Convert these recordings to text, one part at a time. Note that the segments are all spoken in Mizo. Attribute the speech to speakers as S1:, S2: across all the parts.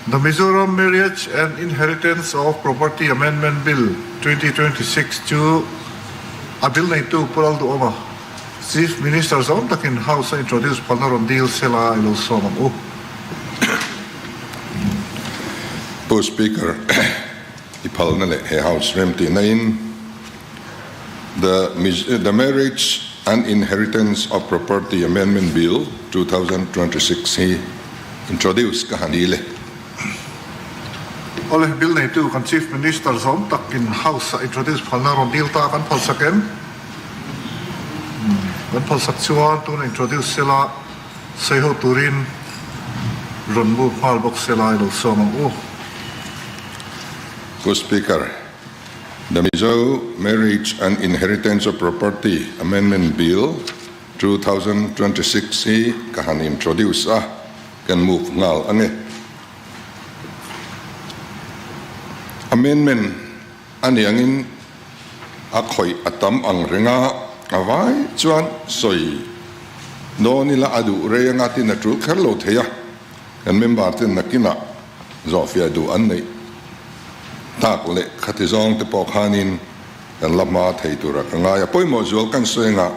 S1: The Mizoram Marriage and Inheritance of Property Amendment Bill, 2026 chu a bill neitu Pu Lalduhawma, Chief Minister zawng takin House a introduce phalna rawn dil sela i lo sawm ang u.
S2: Pu Speaker, i phalna leh he House remtihna in The The Marriage and Inheritance of Property Amendment Bill, 2026 hi introduce ka han dil e.
S1: Awle, bill neitu kan Chief Minister zawm takin House ah introduce phalna rawn dil ta kan phalsak em? Kan phalsak chuan tuna introduce sela sawiho turin rawn move nghal bawk sela i lo sawm ang u.
S2: Pu Speaker, The Mizo Marriage and Inheritance of Property Amendment Bill, 2026 hi ka han introduce a, kan move nghal a ni. Amendment a ni angin a khawih a tam ang reng a, a vai chuan sawi dawn ila a duh rei anga tin a tul kher lo thei a, kan member ten nakinah Zawhfiah duh an neih tak leh khati zawng te pawh khanin kan la hma thei tura ka ngai a. Pawimawh zual kan sawi anga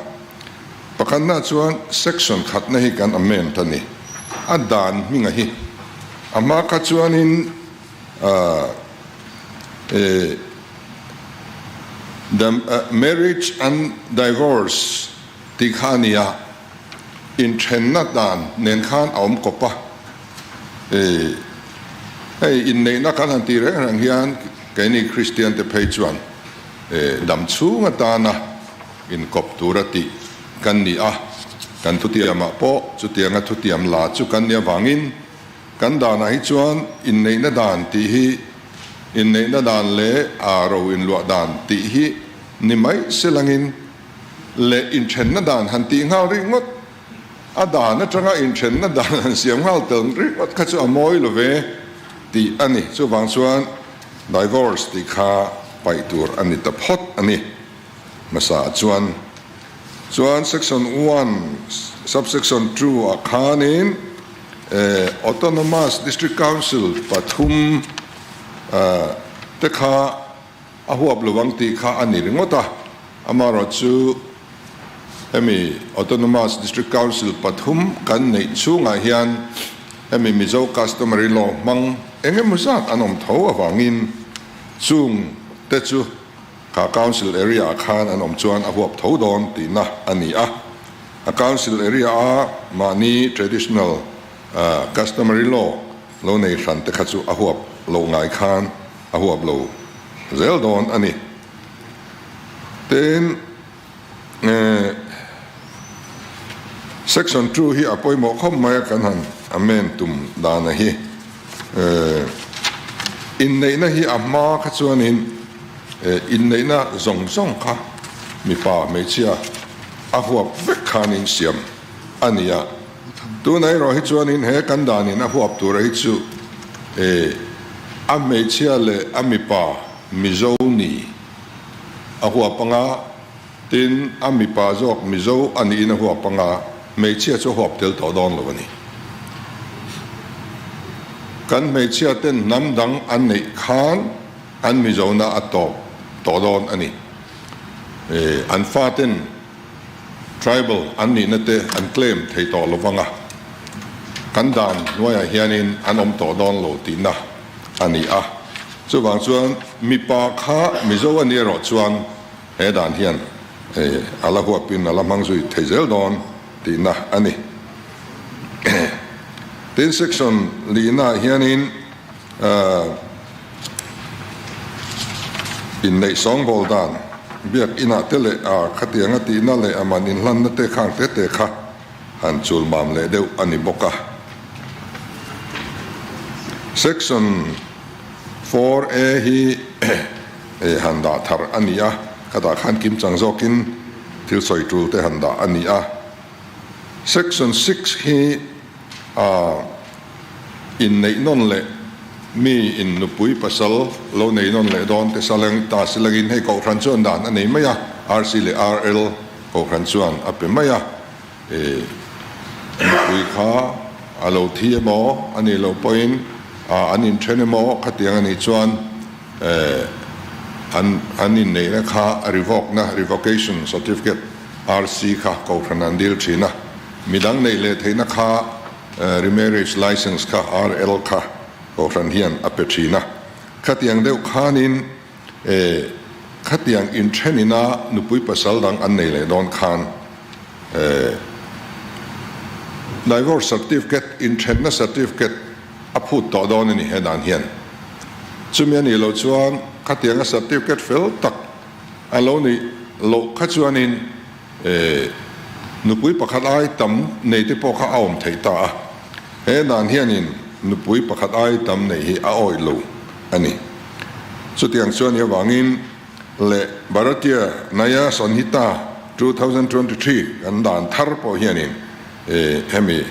S2: pakhatna chuan section khatna hi kan amend a ni. A dan hminga hi a hma kha chuanin the marriage and divorce tih kha a ni a, inthenna dan nen khan a awm kawp a. Hei, hei inneihna kan han tih reng reng hian keini Kristian te phei chuan dam chhung atana inkawp tura tih kan ni a, kan thutiamah pawh chutianga thutiam la chu kan nih avangin kan danah hi chuan inneihna dan tih hi inneihna dan leh a ro inluah dan tih hi ni mai selangin leh inthenna dan han tih nghal ringawt A dan atanga inthenna dan han siam nghal tel ringawt kha chu a mawi lo ve tih a ni. Chuvang chuan divorce tih kha paih tur a ni ta phawt a ni. Hmasa chuan chuan section one subsection 2 ah khanin Autonomous District Council pathum te kha a huap lo ang tih kha a ni ringawt a, amaherawhchu hemi Autonomous District Council pathum kan neih chhungah hian hemi Mizo Customary Law hmang eng emaw zat an awm tho avangin chung te chu kha Council area ah khan an awm chuan a huap tho dawn tihna a ni a. A Council area a mahni traditional Customary Law lo nei hran te kha chu a huap lo ngai khan a huap lo zel dawn a ni. Tin, Section 2 hi a pawimawh khawp mai a, kan han amend tum dana hi. Inneihna hi a hma kha chuanin inneihna zawng zawng kha mipa hmeichhia a huap vek khanin siam a ni a. Tuna erawh hi chuanin he kan danin a huap tura hi chu a hmeichhia leh a mipa Mizo ni a huap anga, tin a mipa zawk Mizo a niin a huap anga, hmeichhia chu a huap tel tawh dawn lo a ni. Kan hmeichhia ten hnam dang an neih khan an Mizona a tawp tawh dawn a ni. An faten Tribal an nihna te an claim thei tawh lo vang a, kan dan hnuaiah hianin an awm tawh dawn lo tihna a ni a. Chuvang chuan mipa kha Mizo a ni erawh chuan he dan hian a la huapin a la hmang zui thei zel dawn tihna a ni. Tin, section lihnaah hianin Inneih sawngbawl dan, biak inah te leh a khatianga tihna leh a man inhlanna te khang te te kha han chul mam leh deuh a ni bawk a. Section 4A hi han dah thar a ni a, khatah khan kimchang zawkin thil sawi tul te han dah a ni a. Section 6 hi a. Inneih nawn leh mi in nupui pasal lo nei nawn leh dawn te saleng ta silangin hei kohhran chuan dan a nei mai a, RC leh RL kohhran chuan a pe mai a, e nupui kha a lo thi emaw a nih loh pawhin An inthen emaw khatiang a nih chuan an an inneihna kha revoke-na, revocation certificate, RC kha kohhran an dil thin a. Midang neih leh theihna kha remarriage licence kha, RL kha kohhran hian a pe thin a. Khatiang deuh khanin khatiang inthenina nupui pasal dang an nei leh dawn khan divorce certificate, inthenna certificate, a phut tawh dawn a ni he dan hian. Chumi a nih loh chuan khatianga certificate fel tak a lo nih loh kha chuanin nupui pakhat ai tam nei te pawh kha a awm theih ta a. He dan hianin nupui pakhat ai tam neih hi a awih lo a ni. Chutiang chuan i avangin leh Bharatiya Nyaya Sanhita 2023 kan dan thar pawh hianin hemi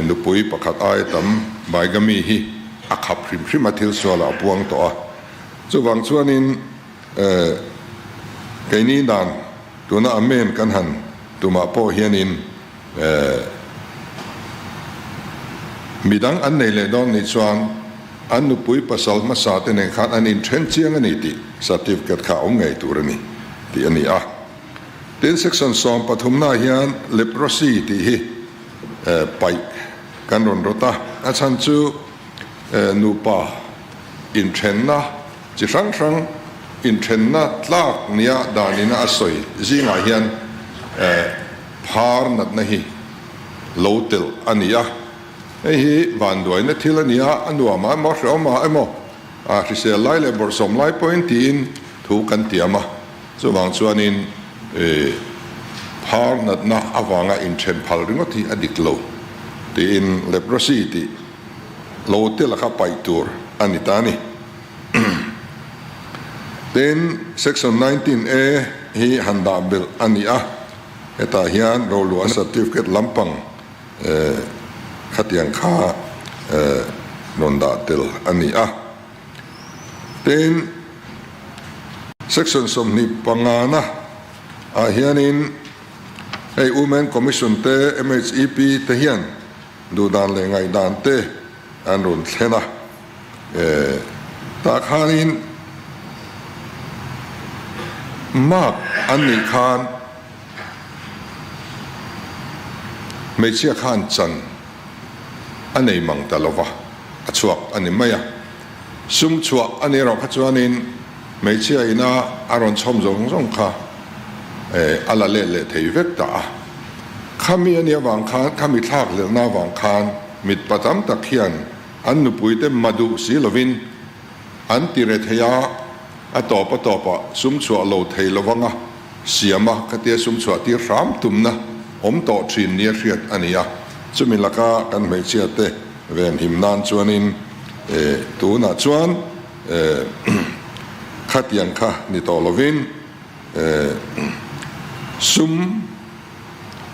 S2: nupui pakhat ai tam bigamy hi a khap hrim hrim a, thil sualah a puang tawh a. Chuvang chuanin keini dan tuna amen kan han tumah pawh hianin midang an nei leh dawn nih chuan an nupui pasal hmasa te nen khan an inthen chiang a ni tih certificate kha a awm ngei tur a ni tih a ni a. Tin, section 13 ah hian leprosy tih hi paih kan rawn rawt a, a chhan chu nupa inthenna chi hrang hrang inthenna tlak nia danina a sawi zingah hian phar natna hi lo telh a ni a. Hei hi vanduaina thil a ni a, a nuamah emaw hrehawmah emaw hrisel lai leh bawrhsawm lai pawhin tiin thu kan tiam a. Chuvang chuanin phar natna avanga inthen phal ringawt hi a dik lo tiin leprosy tih lo te laka paih tur a ni ta a ni. Tin, Section 19 A hi han dah belh a ni a, hetah hian roluah certificate lampang khatiang kha rawn dah tel a ni a. Tin, Section 25 na ah hianin hei Women Commission te, MHEP te hian duhdan leh ngaihdan te an rawn thlen a. Tah khanin mark an nih khan hmeichhia khan chan a nei mang ta lova, a chhuak a ni mai a. Sum chhuah a ni erawh kha chuanin hmeichhia ina a rawn chhawm zawng zawng kha a la let leh thei vek ta a. Khami a nih avang khan, khami thlak hlelhna avang khan mitpa tam tak hian an nupuite ma duh si lovin an ti re thei a, a tawp a tawpah sum chhuah lo thei lovanga siam a, khatia sum chhuah tir hram tumna awm tawh thin nia hriat a ni a. Chumi laka kan hmeichhiate venhim nan chuanin tunah chuan khatiang kha ni tawh lovin sum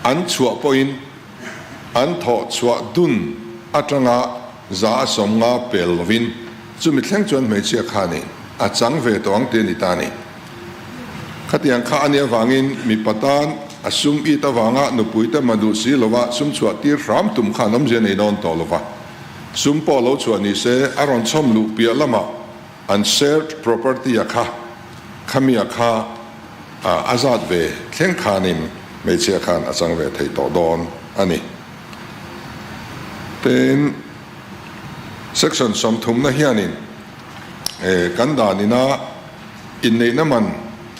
S2: an chhuah pawhin an thawh chhuah dun atanga 50% pel lovin chumi thleng chuan hmeichhia khanin a chang ve tawh ang tih a ni ta a ni. Khatiang kha a nih avangin mipa tan a sum it avanga nupuite ma duh si lova sum chhuah tir hram tum khan awmzia nei dawn tawh lova. Sum pawh lo chhuah ni se a rawn chhawm luh piah lamah an shared property a kha khami a kha a zat ve thleng khanin hmeichhia khan a chang ve thei tawh dawn a ni. Tin, section 30 na hianin kan dan ina inneihna man,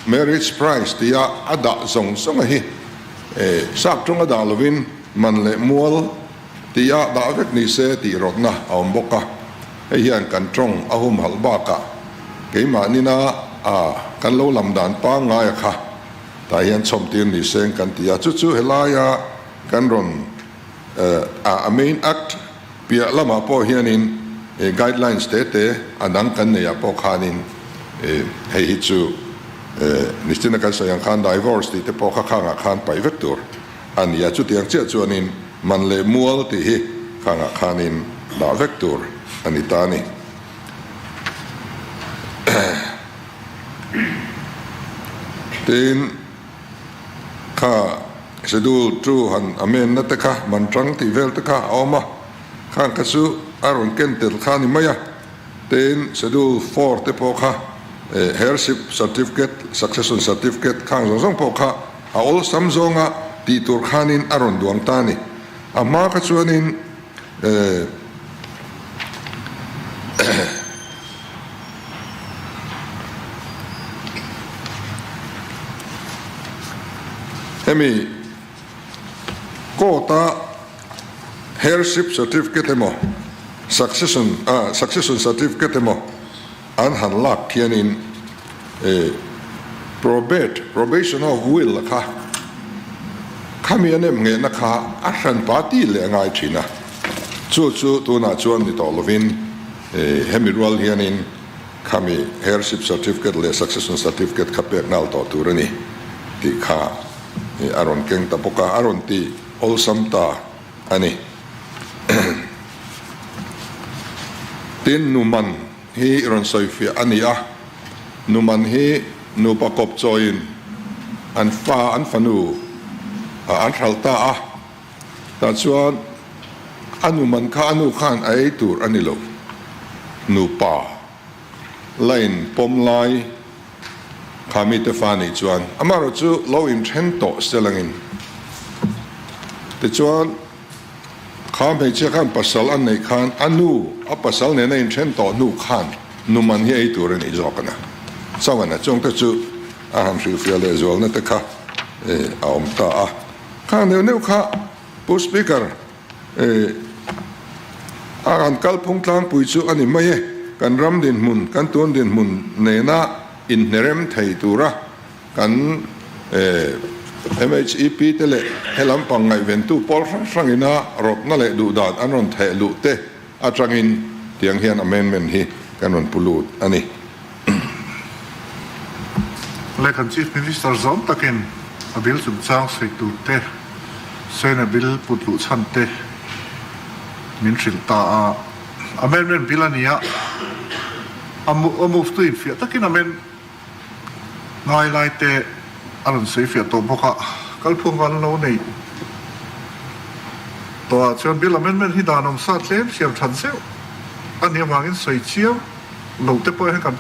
S2: marriage price, tia a dah zawng zawng a hi sap tawng a dah lovin man leh mual tia dah vek ni se tih rawtna a awm bawk a. Hei hian kan tawng a humhalh bakah keimah nina a kan lo lam dan pangngai a kha tah hian chhawmtir ni seng kan ti a. Chu chu helaia kan rawn a main act piah lamah pawh hianin guidelines te te a dang kan neihah pawh khanin hei hi chu nichina kan sawi ang khan divorce tih te pawh kha khangah khan paih vek tur a ni a. Chutiang chiah chuanin man leh mual tih hi khangah khanin dah vek tur a ni ta a ni. Tin, kha schedule 2 han amend na te kha man tang tih vel te kha a awm a. Khang kha chu a rawn ken tel kha a ni mai a, tin Schedule IV te pawh kha Heirship Certificate, Succession Certificate khang zawng zawng pawh kha a awlsam zawnga tih tur khanin a rawn duang ta a ni. A hma kha chuanin Hemi court-a heirship certificate emaw succession succession certificate emaw an han lak khianin probate probation of will a kha khami an em nghehna kha a hran pa ti leh a ngai thin a, chu chu tunah chuan ni tawh lovin hemi rual hianin khami heirship certificate leh succession certificate kha pek nghal tawh tur a ni tih kha a rawn keng ta bawk a, a rawn ti awlsam ta a ni. Tin, Numan hi rawn sawifiah a ni a, Numan hi nupa kawp chawiin an fa, an fanu an hralh ta a, tah chuan a Numan kha a nu khan a ei tur a ni lo, nupa line pawm lai kha mite fa nih chuan amaherawhchu lo inthen tawh se langin tichuan, Kha hmeichhia khan pasal a neih khan a nu a pasal nena inthen tawh hnu khan nu man hi ei tur a nih zawk a na. Chauhana chungte chu a han hrilhfiah leh zualna te kha a awm ta a. Kha neuh neuh kha Pu Speaker a han kalphung tlangpui chu a ni mai e. Kan ram dinhmun, kan tun dinhmun nena inhnerem thei tura Kan MHEP te leh he lampang ngaihventu pawl hrang hrangina rawtna leh duhdan an rawn theh luh te atangin tiang hian amendment hi kan rawn pu lut a ni.
S1: Le kan Chief Minister zawm takin a bill chungchang sawi tur te, sawiin a bill put luh chhan te min hrilh ta a. Amendment bill a ni a, a move tu infiah takin amend. Ngai lai te a rawn sawi fiah tawh bawk a, kalphung an lo neih tawh ah chuan Bill Amendment hi dan awm sa tlem siam than zeuh a nih avangin sawi chiam loh te pawh hian kan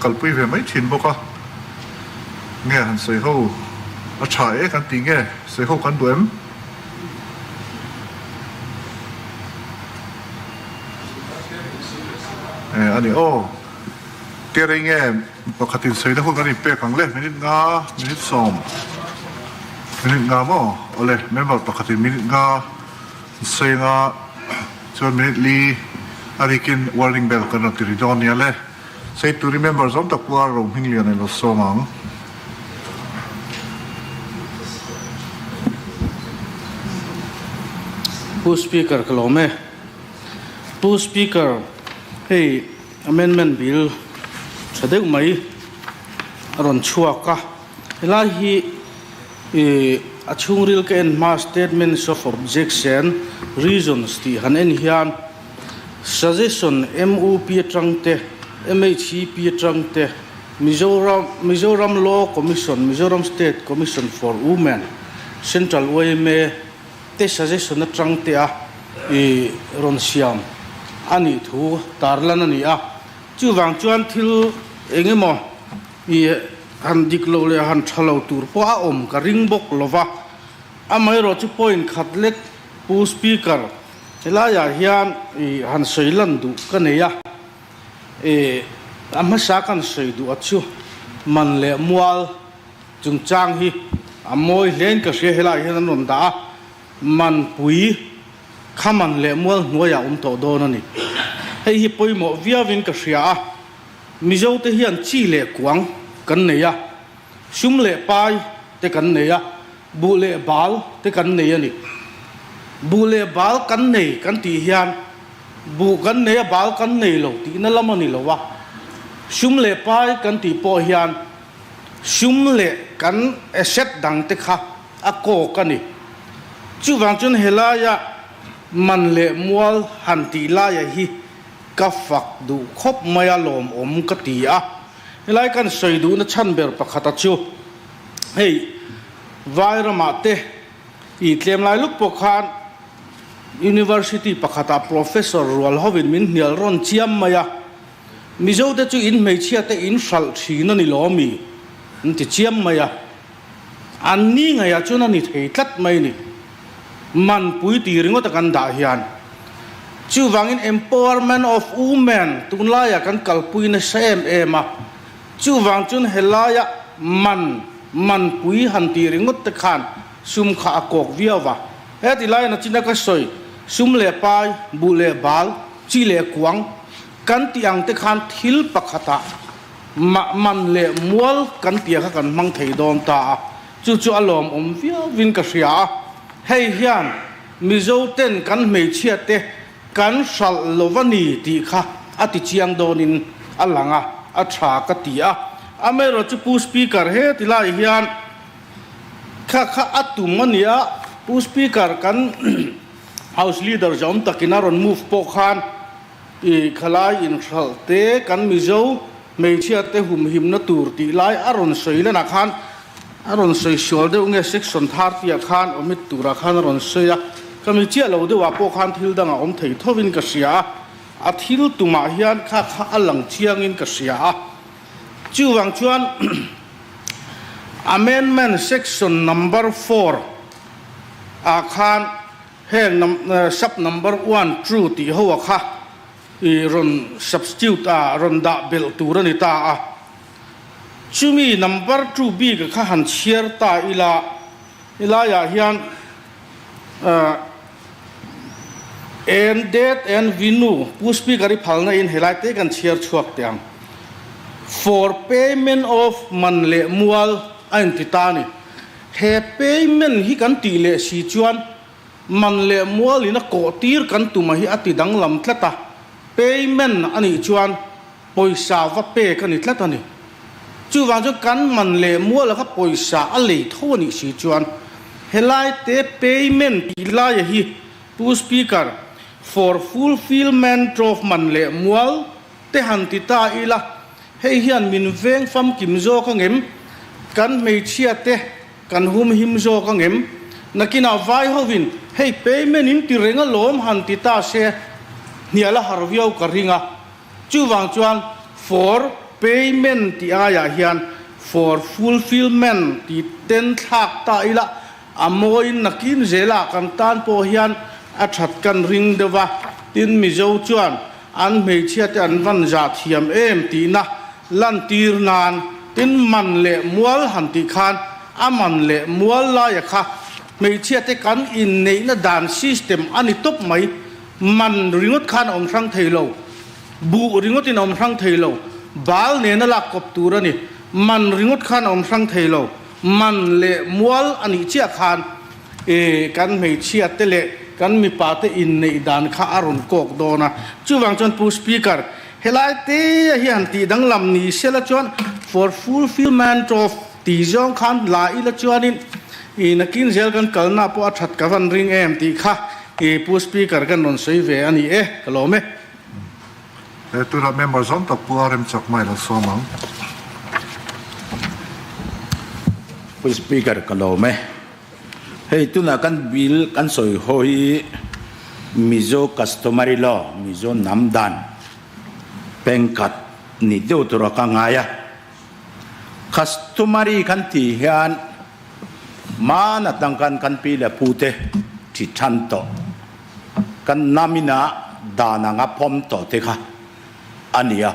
S1: kalpui ve mai thin bawk a, nge han sawi ho a tha e kan tih nge sawi ho kan duh em? E a ni aw. Ke rei nge pakhatin sawi na hun kan inpek ang le, minute nga, minute sawm, minute nga maw? Awle, member pakhatin minute nga sawi anga chuan minute li a rikin warning bell kan rawn ti ri dawn nia le. Sawi turin member zawm tak pawh a ro hming lian a lo sawm ang.
S3: Pu Speaker ka lawm e. Pu Speaker, hei Amendment Bill tha deuh mai a rawn chhuak a, helai hi ih a chhungril ka en hma Statements of Objection Reasons tih han en hian Suggestion MUP atang te, MHEP atang te, Mizoram Mizoram Law Commission, Mizoram State Commission for Women, Central yma te suggestion atang te a i rawn siam a nih thu tarlan a ni a. Chuvang chuan thil eng emaw i han dik lo leh han tha lo tur pawh a awm ka ring bawk lo va. Amaherawh chu point khat lek Pu Speaker helaiah hian i han sawi lan duh ka nei a. I a hmasa kan sawi duh a chu man leh mual Chungchang hi a mawi hlein ka hria helaiah hian an rawn dah a, Manpui kha man leh mual hnuaiah a awm tawh dawn a ni. Hei hi pawimawh viauin ka hria a, Mizote hian chi leh kuang kan nei a, sum leh pai te kan nei a, buh leh bal te kan nei a ni. Buh leh bal kan nei kan tih hian buh kan nei a bal kan nei lo tihna lam a ni lo a, sum leh pai kan tih pawh hian Sum leh kan asset dang te kha a kawk a ni. Chuvang chuan helaia man leh mual han tih laia hi ka fak duh khawp mai a lawmawm ka ti a. Helai kan sawi duhna chhan ber pakhata chu hei Vairamah te i tlem lai luk pawh khan. University pakhatah Professor rual hovin min hnial rawn chiam mai a, Mizote chu in hmeichhiate in hralh thin a ni lawmi? An ti chiam mai a. An ni ngeiah chuan a ni thei tlat mai ni. Manpui ti ringawta kan dah hian. Chuvangin empowerment of women tunlaiah kan kalpui nasa em em a. Chuvang chuan helaia man, manpui han tih ringawt te khan sum kha a kawk viau va. Heti laiin a china ka sawi, sum leh pai, buh leh bal, chi leh kuang kan tih ang te khan thil pakhatah mah man leh mual kan tia kha kan hmang thei dawn ta a, chu chu a lawmawm viauin ka hria a. Hei hian Mizo ten kan hmeichhia te kan hralh lo va ni tih kha a ti chiang dawnin a lang a, a tha ka ti a. Amaherawhchu chu Pu Speaker heti lai hian kha kha a tum a nia, Pu Speaker kan House Leader zawm takin a rawn move pawh khan i khalai inhralh te kan Mizo hmeichhia te humhimna tur tih lai a rawn sawi lanah khan a rawn sawi sual deuh nge section 30 ah khan omit turah khan a rawn sawi a, ka mi chiah lo deuhah pawh khan thil dang a awm thei thovin ka hria a, a thil tumah hian kha kha a lang chiangin ka hria a. Chuvang chuan amendment section number four ah khan heng sub number one true tih ho a kha i rawn substitute a rawn dah belh tur a ni ta a. Chumi number two bik a kha han chhiar ta ila, helaiah hian En det en vinu Pu Speaker i phalna in helai te kan chhiar chhuak teh ang. For payment of man leh mual a inti ta a ni. He payment hi kan tih leh si chuan man leh mual in a kawh tir kan tuma hi a ti danglam tlat a. Payment a nih chuan pawisa va pek a ni tlat a ni. Chuvang chuan kan man leh muala kha pawisa a lei tho a nih si chuan helai te payment tih laia hi Pu Speaker, for fulfilment of man leh mual te han ti ta ila, hei hian min veng famkim zawk angem? Kan hmeichhia te kan humhim zawk angem? Nakinah vai hovin hei payment in ti reng alawm han ti ta se hnial a har viau ka ring a. Chuvang chuan for payment tih aiah hian for fulfilment tih ten thlak ta ila a mawiin nakin zelah kan tan pawh hian a that kan ring deuh a, tin Mizo chuan an hmeichhia te an van zah thiam em tihna lantir nan tin man leh mual han tih khan a man leh mual laia kha hmeichhia te kan inneihna dan system a ni tawp mai. Man ringawt khan a awm hrang thei lo, buh ringawtin a awm hrang thei lo, bal nena lak kawp tur a ni. Man ringawt khan a awm hrang thei lo, man leh mual a nih chiah khan e kan hmeichhia te leh kan mipa te inneih dan kha a rawn kawk dawn a. Chuvang chuan Pu Speaker, helai te a hi han tih danglam ni sela chuan for fulfilment of tih zawng khan la ila chuanin i nakin zel kan kalna pawh a that ka van ring em tih kha i Pu Speaker kan rawn sawi ve a ni e, ka lawm e.
S1: He tunah member zawng tak Pu RM Chakma i lo sawm ang.
S4: Pu Speaker ka lawm e. Hei tunah kan bill kan sawi ho hi Mizo Customary Law, Mizo hnam dan pengkhat ni deuh tura ka ngai a. Customary kan tih hian hmana tangkan kan pi leh pute thi than tawh, kan hnam ina dan anga phawm tawh te kha a ni a.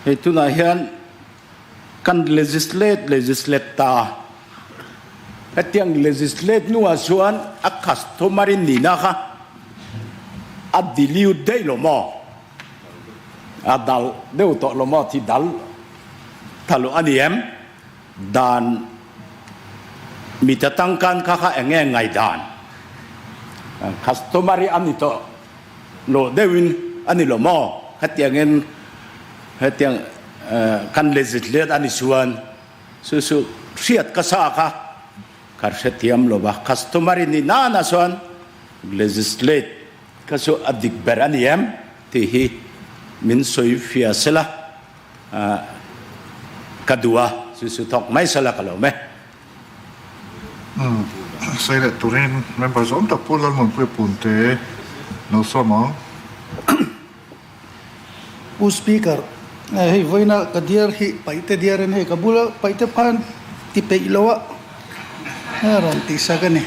S4: Hei tunah hian kan legislate legislate ta a, hetiang legislate hnuah chuan a customary nihna kha a dilute daih lo maw? A dal deuh tawh lo maw? Thi dal tha lo a ni em? Dan mita tangkan kha kha eng nge ngaihdan? Customer hi a ni tawh lo deuhin a ni lo maw? Hetiangin hetiang kan legislate a ni chuan chu chu hriat ka sa kha ka hrethiam lo va. Customer i ni nana chuan legislate Ka chu a dik ber a ni em tih hi min sawi fia sela ka duh a, chu chu thawk mai sela ka lo me.
S1: Sawi leh turin member zawm tak Pu Lalmunpuia Punte lo sawm ang.
S5: Pu Speaker, hei vawiina ka diar hi paihte diar in hei ka bula paihte phan ti peih lo a rawn tihsak a ni.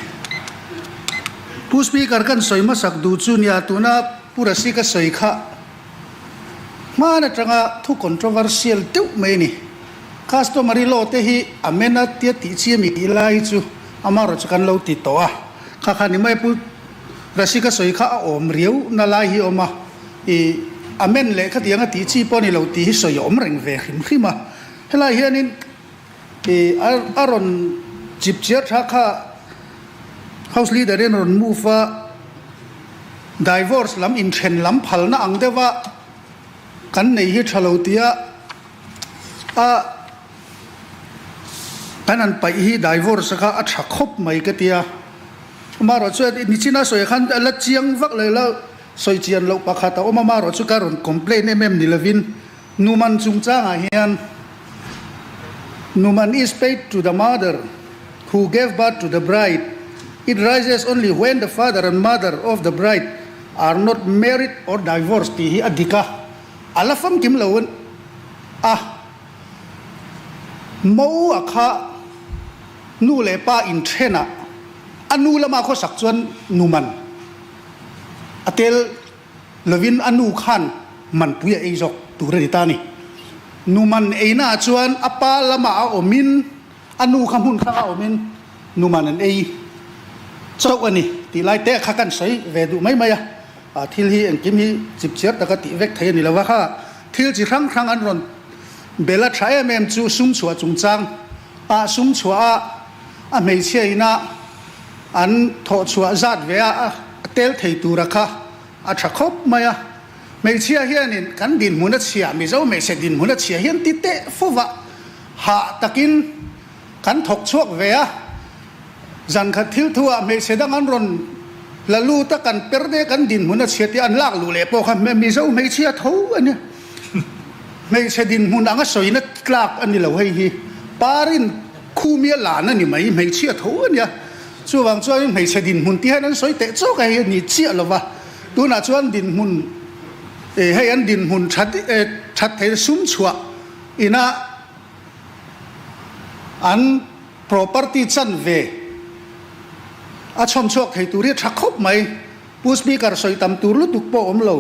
S5: Pu Speaker kan sawi hmasak duh chu nia tuna Pu Rasi ka sawi kha hman atanga thu controversial deuh mai a ni. Customary law te hi a men a tia tih chi a mi tih lai chu amaherawh chu kan lo ti tawh a, kha kha ni mai Pu Rasi ka sawi kha a awm riau na lai hi a awm a, i amen leh khatiang a tih chi pawh a ni lo tih hi sawi a awm reng ve hrim hrim a. Helai hianin i a rawn chip chiar tha kha House Leader in a rawn move a, divorce lam inthen lam phalna ang deuha kan nei hi tha lo tia a kan han paih hi divorce kha a tha khawp mai ka tia. Amaherawh chuan nichina sawi khan a la chiang vak leh la sawi chian loh pakhat a awm a, amaherawh chu ka rawn complain em em ni lovin Numan chungchangah hian Numan is paid to the mother who gave birth to the bride. It rises only when the father and mother of the bride are not married or divorced tih hi a dik a, a la famkim lo a. Mo a kha nu leh pa inthenah a nu lama khawsak chuan Numan a tel lovin a nu khan manpui a ei zawk tur a ni ta a ni. Nu man einaah chuan a pa lamah a awmin a nu kha hmun hrangah awmin nu man an ei chauh a ni tih lai te kha kan sawi ve duh mai mai a. Thil hi engkim hi chipchiar taka tih vek thei a ni lo va, kha thil chi hrang hrang an rawn bel a tha em em chu sum chhuah chungchang ah sum chhuah a a hmeichhia ina an thawh chhuah zat ve a a tel thei tura kha a tha khawp mai a. Hmeichhia hianin kan dinhmun a chhia, Mizo hmeichhe dinhmun a chhia hian ti teh fova hah takin kan thawk chhuak ve a. Zan khat thil thu ah hmeichhe dang an rawn la lut a, kan per te kan dinhmun a chhia tih an lak luh leh pawh kha Mizo hmeichhia tho a nia. Hmeichhe dinhmun anga sawina tlak a ni lo hei hi. Parin khumia lan a ni mai, hmeichhia tho a nia. Chuvang chuanin hmeichhe dinhmun tih hian an sawi teh chawk a, hei a ni chiah lo va. Tunah chuan dinhmun, hei an dinhmun that that theih sum chhuah ina an property chan ve a chhawm chhuak thei tur hi a tha khawp mai. Pu Speaker sawi tam tur lutuk pawh awm lo,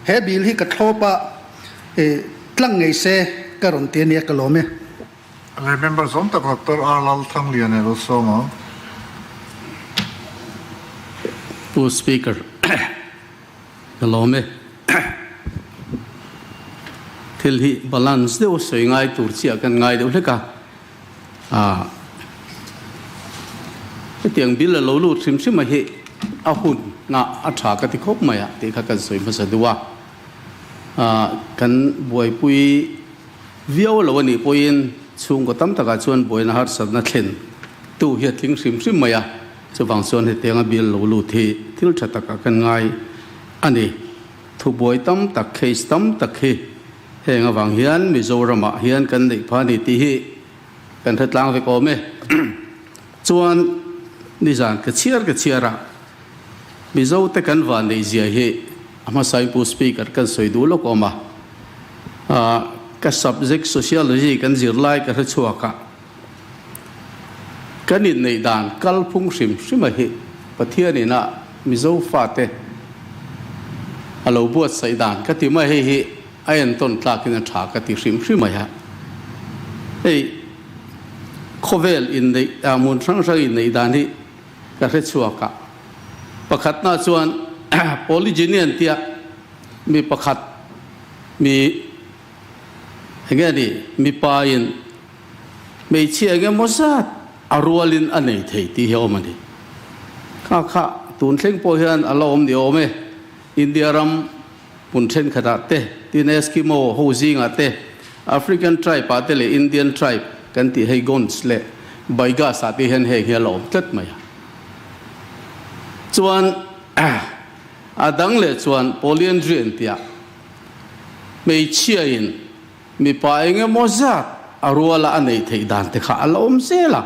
S5: he bill hi ka thlawp a, tlang ngei se ka rawn ti a nia ka lawm e.
S1: Le member zawm tak Doctor R Lal Thanglian e lo sawm ang.
S6: Pu Speaker, ka lawm e. Thil hi balance deuh sawi ngai tur chiah kan ngai deuh hlek a. Hetiang bill a lo lut hrim hrim a hi a hun na a tha ka ti khawp mai a tih kha kan sawi hmasa duh a. Kan buaipui Viau lo a nih pawhin chhungkaw tam takah chuan buaina harsatna thlen tu hi a tling hrim hrim mai a, chuvang chuan hetianga bill lo lut hi thil tha takah kan ngai a ni. Thubuai tam tak, case tam tak hi heng avang hian Mizoramah hian kan neih pha a ni tih hi kan hre tlang vek awm e. Chuan nizan ka chhiar ka chhiar a, Mizote kan van neih zia hi a hmasain Pu Speaker kan sawi duh lawk awm a. Ka subject Sociology kan zir lai ka hre chhuak a, kan inneih dan kalphung hrim hrim a hi Pathian ina Mizo fate a lo buatsaih dan ka ti mai, hei hi a entawn tlakin a tha ka ti hrim hrim mai a. Hei khawvel inneih, hmun hrang hrang inneih dan hi ka hre chhuak a, pakhatna chuan polygyny an tia mi pakhat mi enge ni mipa in hmeichhia enge maw zat a rualin a nei thei tih hi a awm a ni. Kha kha tun thleng pawh hian a la awm ni awm e, India ram hmun thenkhatah te, tin Eskimo ho zingah te, African tribe ah te leh Indian tribe kan tih hei Gonds leh Baigas ah te hian heng hi a la awm tlat mai a. Chuan a dang leh chuan polyandry an tia hmeichhia in mipa eng emaw zat a ruala a neih theih dan te kha a la awm zel a,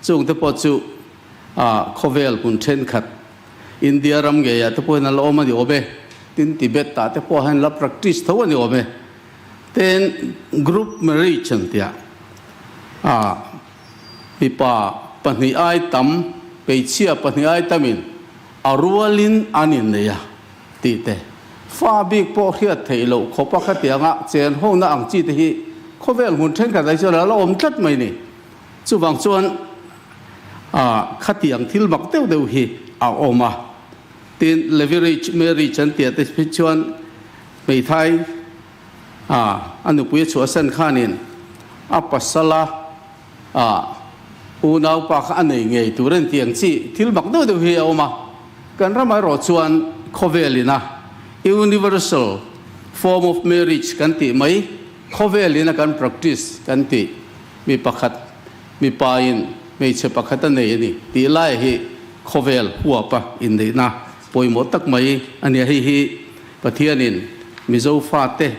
S6: chung te pawh chu. Ah khawvel hmun thenkhat India ram ngeiah te pawhin a la awm a ni awm e, tin Tibet ah te pawh hian la practice tho a ni awm e. Tin group marriage an tia ah mipa pahnih ai tam, hmeichhia pahnih ai tamin a rualin an innei a tih te, fa bik pawh hriat theih loh khawp a khatianga chen hona ang chi te hi khawvel hmun thenkhat ah chuan a la awm tlat mai ni. Chuvang chuan ah khatiang thil mak deuh deuh hi a awm a, tin leverage marriage an tih ah te phei chuan hmeithai ah a nupui a chhuahsan khanin a pasala ah unaupa kha a nei ngei tur a ni tih ang chi thil mak deuh deuh hi a awm a, kan ramah erawh chuan khawvel ina universal form of marriage kan tih mai khawvel ina kan practice kan tih Mi pakhat, mipain hmeichhe pakhat a nei a ni tih lai hi khawvel huapa inneihna pawimawh tak mai a nia. Hei hi Pathianin Mizo fate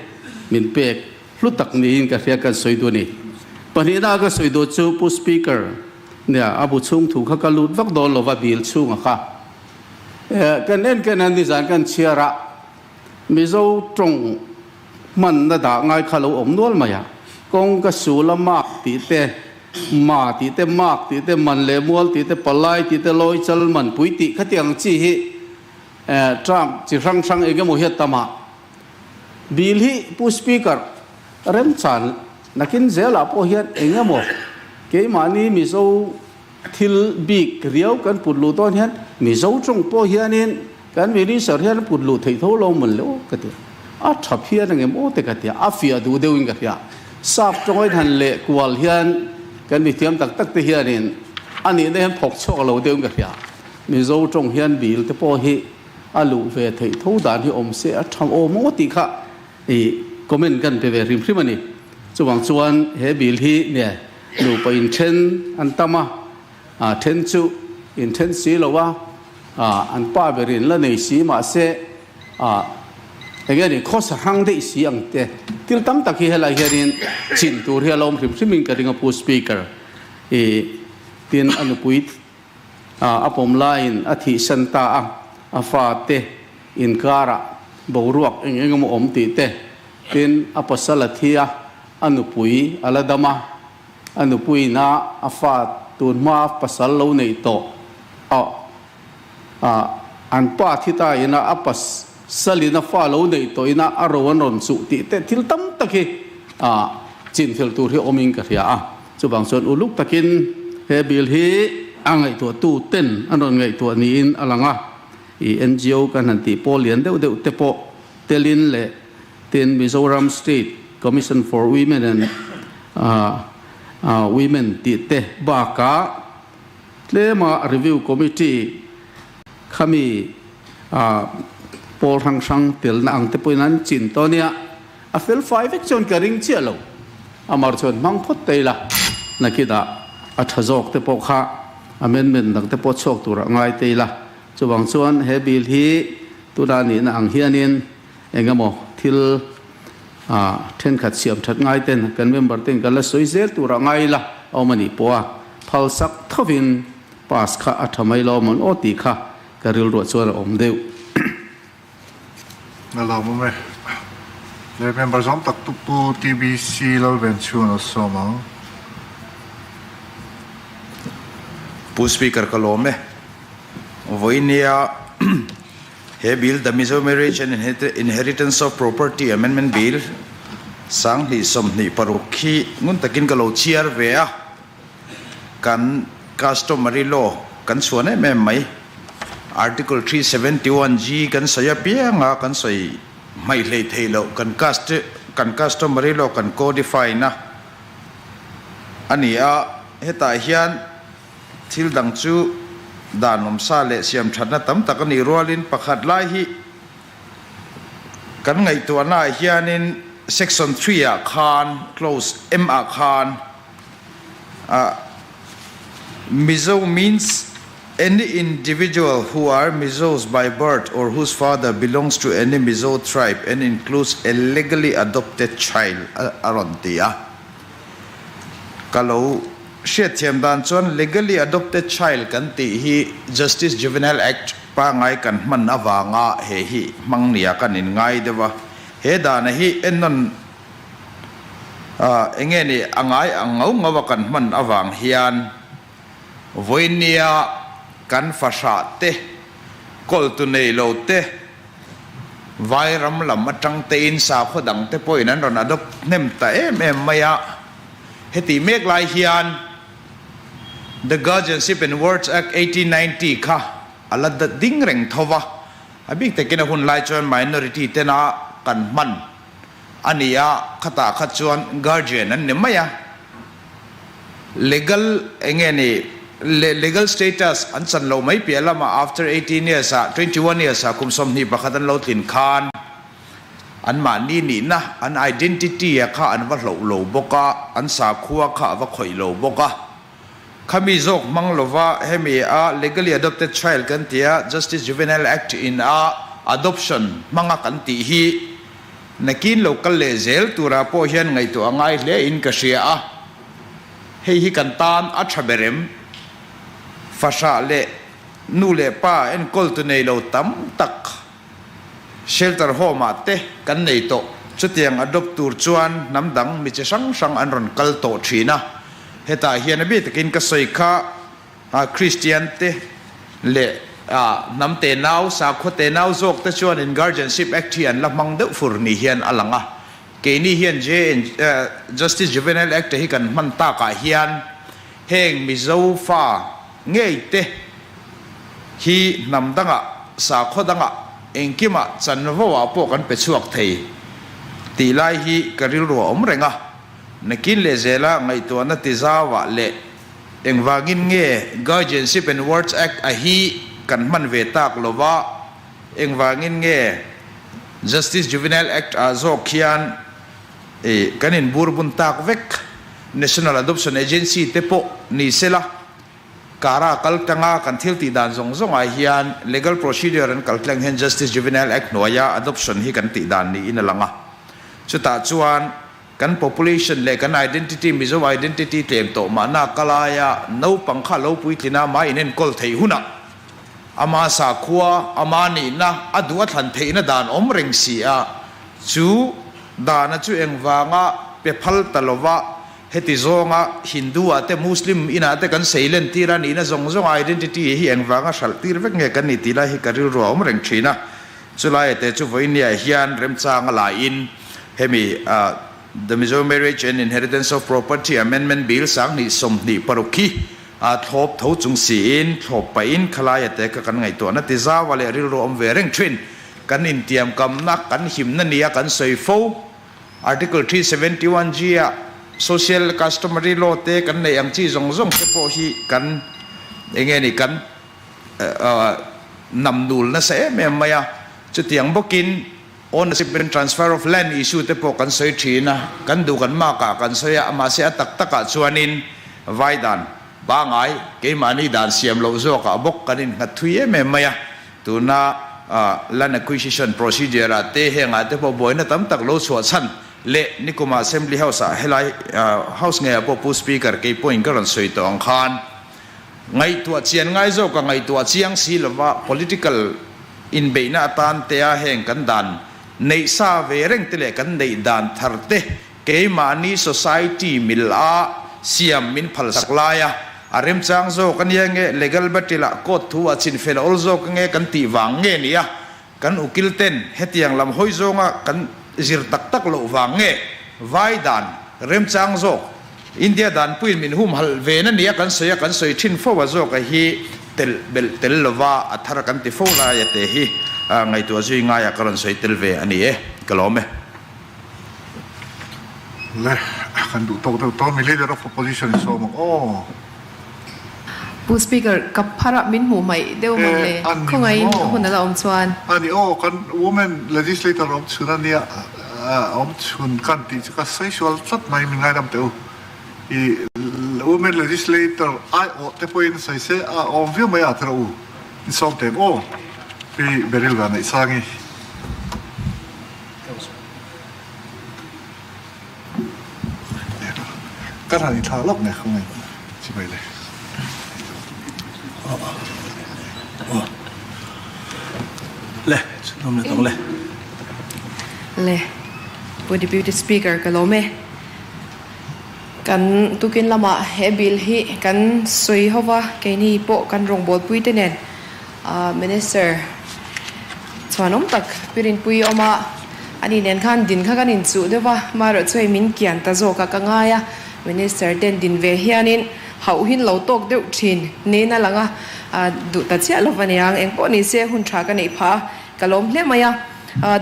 S6: min pek hlu tak niin ka hria kan sawi duh a ni. Pahnihna ka sawi duh chu Pu Speaker nia a bu chhung thu kha ka lut vak dawn lova bill chhunga kha kan en ken a nizan kan chhiar a Mizo tawng Hmanna dah ngai kha lo awm nual mai a, kawng ka sul a mak tih te, ma tih te, mak tih te, man leh mual tih te, palai tih te, lawi chal man pui tih khatiang chi hi term chi hrang hrang eng emaw hi a tam a. Bill hi Pu Speaker remchan nakin zelah pawh hian eng emaw keimahni Mizo thil bik riau kan put luh dawn hian Mizo tawng pawh hianin Kan minister hian a put luh theih tho lo mawn le aw ka ti a, a tha phian ang em aw te ka ti a, a fiah duh deuhin ka hria. Sap tawngin han leh kual hian kan mithiam tak tak te hianin a nihna hian phawk chhuak lo deuhin ka hria. Mizo tawng hian bill te pawh hi a luh ve theih tho dan hi awm se a tha aw maw tih kha i comment kan pe ve hrim hrim a ni. Chuvang chuan he bill hi nge nupa inthen an tam a, A then chu in then si lo a, an pa ber in la nei si mahse eng nge ni khawsa hrang daih si ang te thil tam tak hi helai hianin chin tur hi a lo awm hrim hrim in ka ring a Pu Speaker i tin a nupui a pawm laiin a thihsan ta a, a fate inkarah boruak eng eng emaw awm tih te tin a pasal a thi a, a nupui a la dam a. A nupuina a fa tun hma pasal lo neih tawh a a an pa thi ta ina a pasalin a fa lo neih tawh ina a ro an rawn chuh tih te thil tam tak hi a chinfel tur hi awmin ka hria a. Chuvang chuan uluk takin he bill hi a ngaihtuahtu ten an rawn ngaihtuah niin a lang a. I NGO kan han tih pawl lian deuh deuh te pawh telin leh Tin, Mizoram State Commission for Women and Women tih te bakah tlema Review Committee khami pawl hrang hrang telna ang te pawhin an chin tawh nia. A fel fai vek chuan ka ring chiah lo. Amar chuan hmang phawt ta ila, nakinah a tha zawk te pawh kha amendment dang te pawh chhuak turah ngai ta ila. Chuvang chuan he bill hi tunah nihna ang hianin Engemaw thil thenkhat siam that ngai ten kan member ten kan la sawi zel tur ah ngai ila a awm a nih pawh a phal sak thovin pass kha a tha mai lo mawn aw tih kha ka rilruah chuan a awm deuh.
S1: A lawmawm e. Le member zawng tak tu Pu TBC Lalvenchhun a sawm ang.
S7: Pu Speaker ka lawm e. Vawinia He bill, The Mizo Marriage and Inheritance of Property Amendment Bill, 2026 hi ngun takin ka lo chhiar ve a, kan customary law kan chhuan em em mai. Article 371G kan sawi apiang a, kan sawi hmaih hlei thei loh, kan kan customary law kan codify na a ni a, hetah hian Thil dang chu dan awmsa leh siamthatna tam tak a nih rualin pakhat lai hi kan ngaihtuahnaah hianin Section 3 ah khan Clause M ah khan ah Mizo means any individual who are Mizos by birth or whose father belongs to any Mizo tribe and includes a legally adopted child a rawn ti a. Ka lo. hriatthiam dan chuan legally adopted child kan tih hi Justice Juvenile Act pangai kan hman avanga he hi hmang nia kan inngai deuh a. He dana hi ennawn enge ni a ngai ang ngau ngau a kan hman avang hian vawinia kan fahrah te, kawltu nei lo te, Vairam lam atang tein sakhaw dang te pawhin an rawn adopt hnem ta em em mai a. Heti mek lai hian The Guardianship and Wards Act 1890 kha a la ding reng tho va, a bik takin a hun lai chuan minority tena kan hman a ni a, khatah kha chuan guardian an ni mai a. Legal enge ni legal status an chan lo mai piah lamah after 18 years ah 21 years ah kum 21 an lo tlin khan an mahni nihna an identity a kha an va hloh lo bawk a, an sakhua kha a va khawih lo bawk a. Khami zawk hmang lova hemi a legally adopted child kan tia Justice Juvenile Act in a adoption hmanga kan tih hi Nakin lo kal leh zel turah pawh hian ngaihtuah a ngai hle in ka hria a, hei hi kan tan a tha ber em? Fahrah leh nu leh pa enkawltu nei lo tam tak shelter home ah te kan nei tawh. Chutiang adopt tur chuan hnam dang mi chi hrang hrang an rawn kal tawh thin a, hetah hian a bik takin ka sawi kha, Kristian te leh hnam tenau, sakhua tenau zawk te chuan in Guardianship Act hi an la hmang deuh fur ni hian a lang a. Keini hian Justice Juvenile Act hi kan hman takah hian heng Mizo fa ngei te hi hnam dangah, sakhua dangah engkimah chanvo ah pawh kan pe chhuak thei tih lai hi ka rilru a awm reng a. Nakin leh zela ngaihtuahna tizauah leh Engvangin nge Guardianship and Wards Act a hi kan hman ve tak lo va, engvangin nge Justice Juvenile Act ah zawk hian kan inbur bun tak vek? National Adoption Agency te pawh ni sela, kara kal tanga kan thil tih dan zawng zawng ah hian legal procedure an kal tleng hian Justice Juvenile Act hnuaia adoption hi kan tih dan niin a lang a. Chutah chuan Kan population leh kan identity, Mizo identity tlem tawh mahna ka laia naupang kha lo puitlin a, mah inenkawl theih hunah ama sakhua, ama nihna, a duh a thlan theihna dan awm reng si a, chu dana chu engvanga pe phal ta lova heti zawnga Hindu ah te Muslim inah te kan seilen tir a nihna zawng zawng identity hi engvanga hralh tir vek nge kan ni tih lai hi ka rilru a awm reng thin a. Chulai te chu vawinia hian remchang a laiin hemi The Mizo Marriage and Inheritance of Property Amendment Bill 2026 hi thlawp tho chung siin thlawp pahin khalaia te kha kan ngaihtuahna ti zau a leh rilru awm ve reng thin. Kan intiamkamna kan himna nia kan sawi fo. Article 371 G ah Social Customary Law te kan neih ang chi zawng zawng te pawh hi kan enge ni kan Nam nul nasa em em mai a, chutiang bawkin ownership and transfer of land issue te pawh kan sawi thin a, kan duh kan mark ah kan sawi a, mahse a tak takah chuanin vai dan pangai keimahni dan siam loh zawkah bawk kan innghat thui em em mai a, tuna land acquisition procedure ah te hengah te pawh buaina tam tak lo chhuah chhan leh nikumah Assembly House ah helai House ngeiah pawh Pu Speaker keipawhin ka rawn sawi tawh ang khan Ngaihtuah chian ngai zawk a ngaihtuah chiang si lova political inbeihna atan tea heng kan dan neih sa ve reng te leh kan neih dan thar te keimahni society mil a siam min phalsak lai a, a remchang zawk ania nge legal battle ah court thu ah chinfel a awl zawk ange kan tih vang nge nia Kan ukil ten hetiang lam hawi zawnga kan zir tak tak loh vang nge vai dan remchang zawk India danpuiin min humhalh ve na nia kan sawi a, kan sawi thin fo a zawk a hi telh belh tel lova a thar kan ti fo lai a te hi ngaihtuah zui ngaia ka rawn sawi tel ve a ni e, ka lawm e.
S1: Le, kan duh tawk deuh tawh mi Leader of Opposition in sawm ang aw.
S8: Pu Speaker, ka phar ah min hmuh hmaih deuh mawn le, khawngaihin a hun a la awm chuan.
S1: A ni aw, kan Women Legislator awm chhun a nia, awm chhun kan tih chu ka sawi sual tlat mai, min ngaidam teh u. I Women Legislator aiawh te pawhin sawi se a awm viau mai a tiraw u, in sawm teh aw, Pi Beryl Vanneihsangi. Ka han inthlah lawk nge khawngaih. Chibai le.
S9: Le, chhunzawm leh tawk le.
S8: Le, Pu Deputy Speaker ka lawm e. Kan tukin lamah he bill hi kan sawi ho va, keini pawh kan rawngbawlpui te nen Minister chhuanawm tak Pirinpui awm a, ani nen khan din kha kan inchuh deuh va, amaherawh chu hei min kian ta zawk a ka ngai a, Minister ten din ve hianin hauhin lo tawk deuh thin niin a lang a, duh ta chiah lo va niang, engpawh ni se hun tha ka neih phah a, ka lawm hle mai a.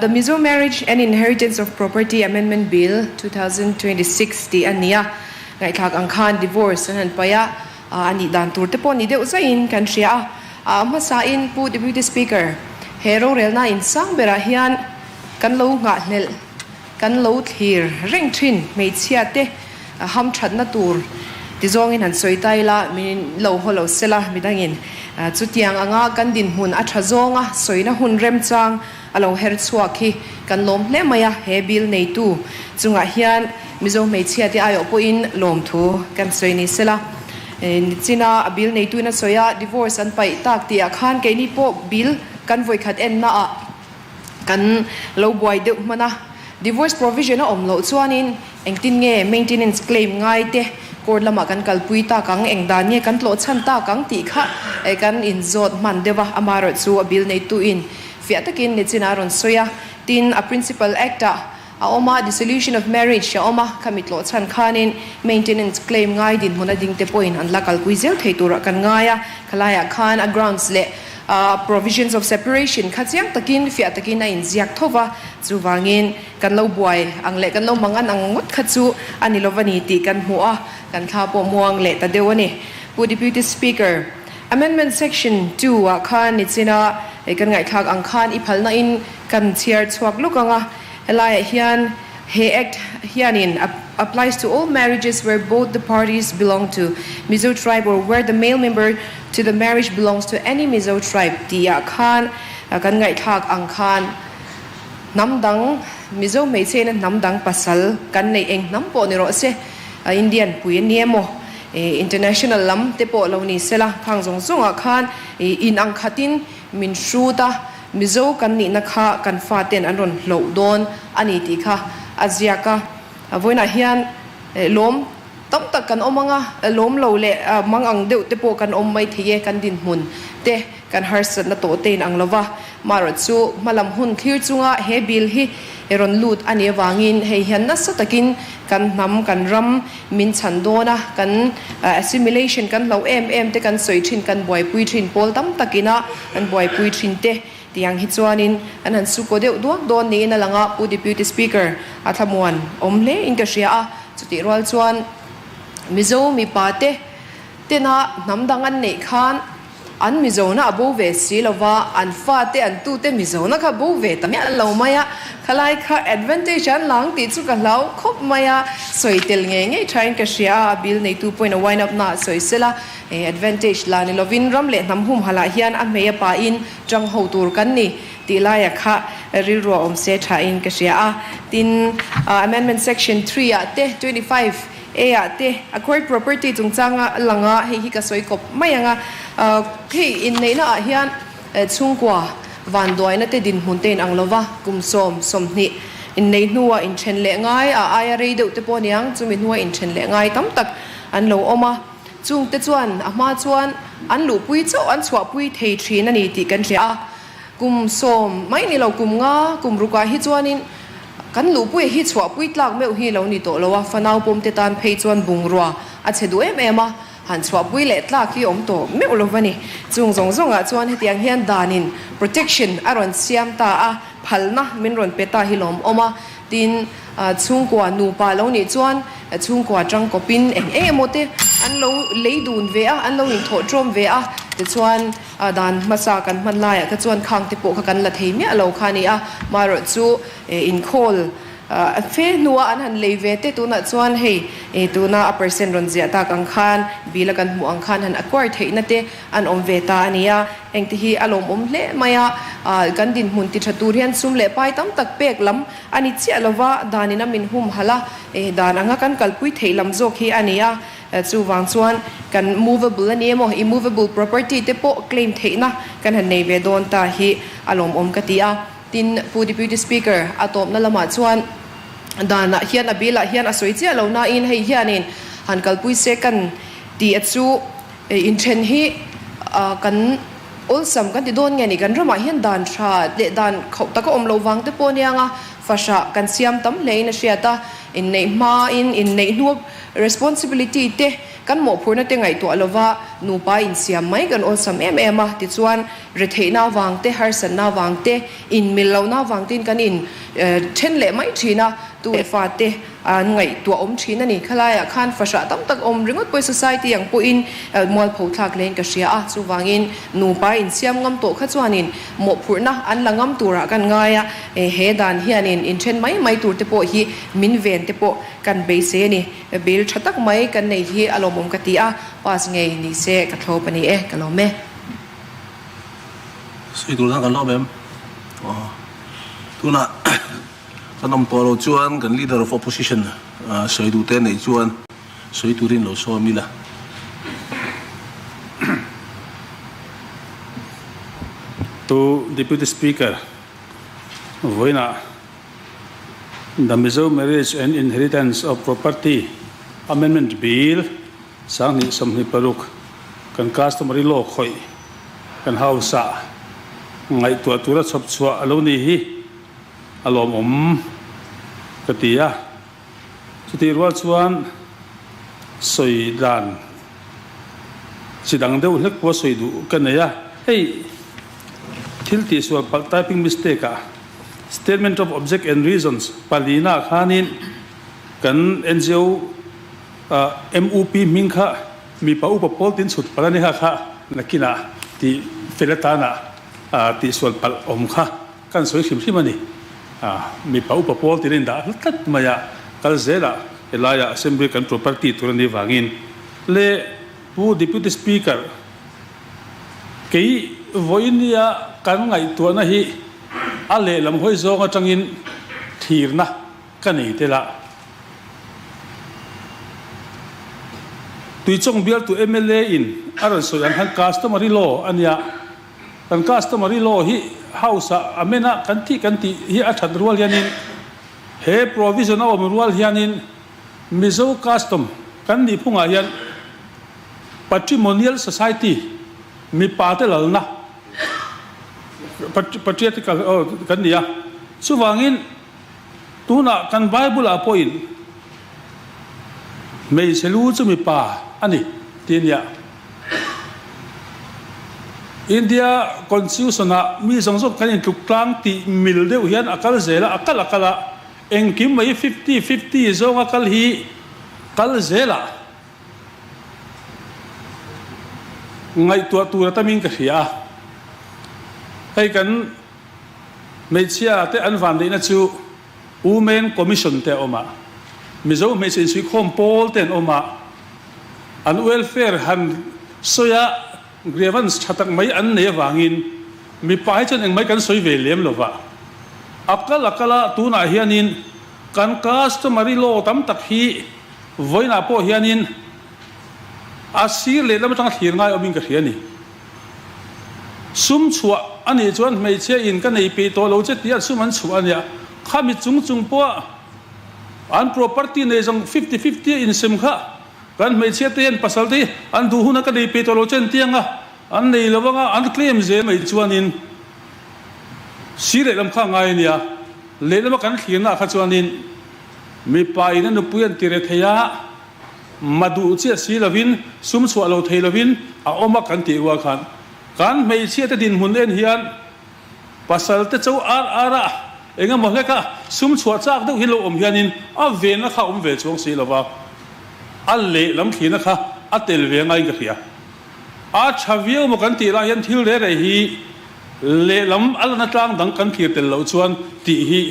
S8: The Mizo Marriage and Inheritance of Property Amendment Bill, 2026 tih a ni a, ngaihthlak ang khan divorce an han paih a, a nih dan tur te pawh ni deuh zaiin kan hria a. A hmasain Pu Deputy Speaker, he rorelna insang berah hian kan lo nghahhlelh, Kan lo thlir reng thin hmeichhia te ham thatna tur ti zawngin han sawi ta ila, min lo haw lo sela midangin chutiang anga kan dinhmun a tha zawnga sawina hun remchang a lo her chhuak hi kan lawm hle mai a, he bill neitu chungah hian Mizo hmeichhia te aiawh pawhin lawmthu kan sawi ni sela. Nichina a bill neituin a sawi a, divorce an paih tak tihah khan keini pawh bill kan vawikhat ennaah Kan lo buai deuh hman a, divorce provision a awm loh chuanin engtin nge maintenance claim ngai te court lamah kan kalpui tak ang, eng dan nge kan tlawh chhan tak ang tih kha kan inzawt hman deuh a, amaherawh chu a bill neituin fiah takin nichin a rawn sawi a, tin a principal act ah a awm a, dissolution of marriage a awm a, khami tlawh chhan khanin maintenance claim ngai dinhmun a ding te pawhin an la kalpui zel thei turah kan ngai a, khalaiah khan a grounds leh Provisions of separation kha chiang takin, fiah takin a inziak tho va, chuvangin kan lo buai ang leh kan lo mangan ang ngawt kha chu a ni lova ni tih kan hmu a, kan thla pawh muang leh ta deuh a ni. Pu Deputy Speaker, Amendment Section ii ah khan nichina kan ngaihthlak ang khan i phalna in kan chhiar chhuak luk ang a, helaiah hian he Act hianin applies to all marriages where both the parties belong to Mizo tribe or where the male member to the marriage belongs to any Mizo tribe tih ah khan kan ngaihthlak ang khan hnam dang Mizo hmeichhe ina hnam dang pasal kan neih eng hnam pawh ni rawh se Indian pui a ni emaw international lam te pawh lo ni sela khang zawng zawng ah khan in ang khat in min hrut a Mizo kan nihna kha kan faten an rawn hloh dawn a ni tih kha a ziak a vawiinah hian lawm Tam tak kan awm ang a, lawm lo leh mang ang deuh te pawh kan awm mai thei e, kan dinhmun te kan harsatna tawh te in ang lo va. Marawh chu hmalam hun thlir chunga he bill hi rawn lut a nih avangin hei hian nasa takin kan hnam, kan ram min chhan dawn a, kan assimilation kan hloh em em te kan sawi thin, kan buaipui thin, pawl tam takina kan buaipui thin te Tiang hi chuanin an han sukaw deuh duak dawn niin a lang a, Pu Deputy Speaker a thlamuan awm hle in ka hria a, chutih rual chuan Mizo mipa te tena hnam dang an neih khan an Mizona a bo ve si lova, an fate an tute Mizona kha bo ve ta miah lo mai a, khalai kha advantage an lang tih chu ka hlau khawp mai a, sawi tel ngei ngei thain ka hria a, a bill neitu pawhin a wind up na a sawi sela, Advantage la ni lovin ram leh hnam humhalh ah hian a hmei a pahin tang ho tur kan ni tih laia kha rilru a awm se thain ka hria a. Tin, Amendment Section 3 ah te, 25 A ah te acquired property chungchanga lang a, hei hi ka sawi kawp mai ang a. Hei inneihna ah hian chhungkua vanduaina te dinhmun te inang lova kum sawm, 20 innei hnua inthen leh ngai a aia rei deuh te pawh aniang chumi hnua inthen leh ngai tam tak an lo awm a. Chungte chuan a hma chuan an luhpui chauh an chhuahpui thei thin a ni tih kan hria a, kum sawm mai ni lo kum nga kum rukah hi chuanin kan luhpui hi chhuahpui tlak meuh hi lo ni tawh lo a, fanau pawmte tan phei chuan bungrua a chhe duh em em a, han chhuahpui leh tlak hi awm tawh meuh lo va ni. Chung zawng zawngah chuan hetiang hian danin protection a rawn siam ta a, phalna min rawn pe ta hi lawmawm a, Tin, chhungkua nupa lo nih chuan chhungkua tangkawpin eng eng emaw te an lo lei dun ve a, an lo inthawh tawm ve a, tichuan dan hmasa kan hman laiah kha chuan khang te pawh kha kan la thei miah lo kha a ni a, marawh chu inkhawl. Fe hnua an han lei ve te tunah chuan hei tuna a percent rawn ziah tak ang khan bill a kan hmuh ang khan han acquire theihna te an awm ve ta a ni a. Hengte hi a lawmawm hle mai a, kan dinhmun ti tha tur hian sum leh pai tam tak pek lam a ni chiah lova, danin a min humhalh a, dan anga kan kalpui theih lam zawk hi a ni a. Chuvang chuan kan movable a ni emaw immovable property te pawh claim theihna kan han nei ve dawn ta hi a lawmawm ka ti a. Tin, Pu Deputy Speaker, a tawpna lamah chuan danah hian a bill ah hian a sawi chiah lo nain hei hianin han kalpui se kan tih a chu inthen hi kan awlsam kan ti dawn nge ni, kan ramah hian dan tha leh dan khauh tak a awm loh vang te pawh aniang a, fahrah kan siam tam hlein a hriat a, inneih hmain inneih hnu responsibility te kan mawhphurhna te ngaihtuah lova nupa insiam mai kan awlsam em em a, tichuan Retheihna avang te, harsatna avang te, inmil lohna avang tein kan in then leh mai thin a, tu leh fa te an ngaihtuah awm thin a ni. Khalaiah khan fahrah tam tak awm ringawt pawhin society ang pawhin mualpho thlak hlein ka hria a, chuvangin nupa insiam ngam tawh kha chuanin mawhphurhna an la ngam turah kan ngai a, he dan hianin inthen mai mai tur te pawh hi min ven te pawh kan beisei a ni. Bill tha tak mai kan nei hi a lawmawm ka ti a, pass ngei ni se ka thlawp a ni e, ka lawm e.
S9: Sawi tur khan kan lawm em? Aw. Tunah kan awm tawh lo chuan kan leader of opposition sawi duh te neih chuan sawi turin lo sawm ila.
S10: Pu Deputy Speaker, vawiinah The Mizo Marriage and Inheritance of Property Amendment Bill, 2026 kan customary law khawih kan house-ah ngaihtuah tura chhawp chhuah a lo ni hi a lawmawm ka ti a. Chutih rual chuan sawi dan chi dang deuh hlek pawh sawi duh ka nei a. Hei thil tihsual palh typing mistake ah statement of object and reasons palina khanin kan NGO MUP hming kha mipa upa pawl tin chhut palh a ni kha kha nakinah tih fel atana tihsual palh awm kha kan sawi hrim hrim a ni. Mipa upa pawl tin a indah hla tlat mai a, kal zelah helaiah Assembly kan property tur a nih vangin leh Pu Deputy Speaker kei vawinia kan ngaihtuahna hi a lehlam hawi zawng atangin thlirna Ka nei tel a. Tuichawng bialtu mla in a rawn sawi ang khan customary law a nia. Kan customary law hi house ah amen a kan tih kan tih hi a that rual hianin he provision a awm rual hianin Mizo custom kan nihphungah hian patrimonial society mipa te lalna patriarchal kan ni a. Chuvangin Tunah kan Bible-ah pawhin hmeichhe lu chu mipa a ni tih a nia. India Constitution-ah mi zawng zawng kan intluk tlang tih mil deuh hian a kal zel a, a kal a kal a, engkim mai fifty fifty zawnga kal hi kal zelah ngaihtuah tur a tamin ka hria a. Hei kan. Hmeichhia te an vanneihna chu Women Commission te a awm a, Mizo hmeichhe insuihkhawm pawl te an awm a, an welfare han sawi a grievance tha tak mai an nei avangin mipa hi chuan engmai kan sawi ve lem lo va. A kal a kal a, tunah hianin kan customary law tam tak hi vawiinah pawh hianin a sir lehlam atanga thlir ngai awmin ka hria a ni. Sum chhuah a nih chuan hmeichhia in ka nei peih tawh lo che tih an sum an chhuah a nia. Khami chung chung pawh an property nei zawng fifty fifty a insem kha kan hmeichhia te hian pasal te hi an duh hunah ka nei peih tawh lo che an ti ang a, an nei lo ang a, an claim zel mai chuanin si lehlam kha a ngai a nia. Lehlama kan thlirna ah kha chuanin mipa in a nupui an ti re thei a. Ma duh chiah si lovin, sum chhuah lo thei lovin a awm a kan tih rual khan kan hmeichhia te dinhmun en hian pasal te cho ar ar a eng emaw hlek a sum chhuah chak deuh hi lo awm hianin a venna kha a awm ve chuang si lova, a lehlam thlirna kha a tel ve ngaiin ka hria. A tha viau maw kan tih lai hian thil reh reh hi lehlam a lana tlang dang kan thlir tel loh chuan tih hi.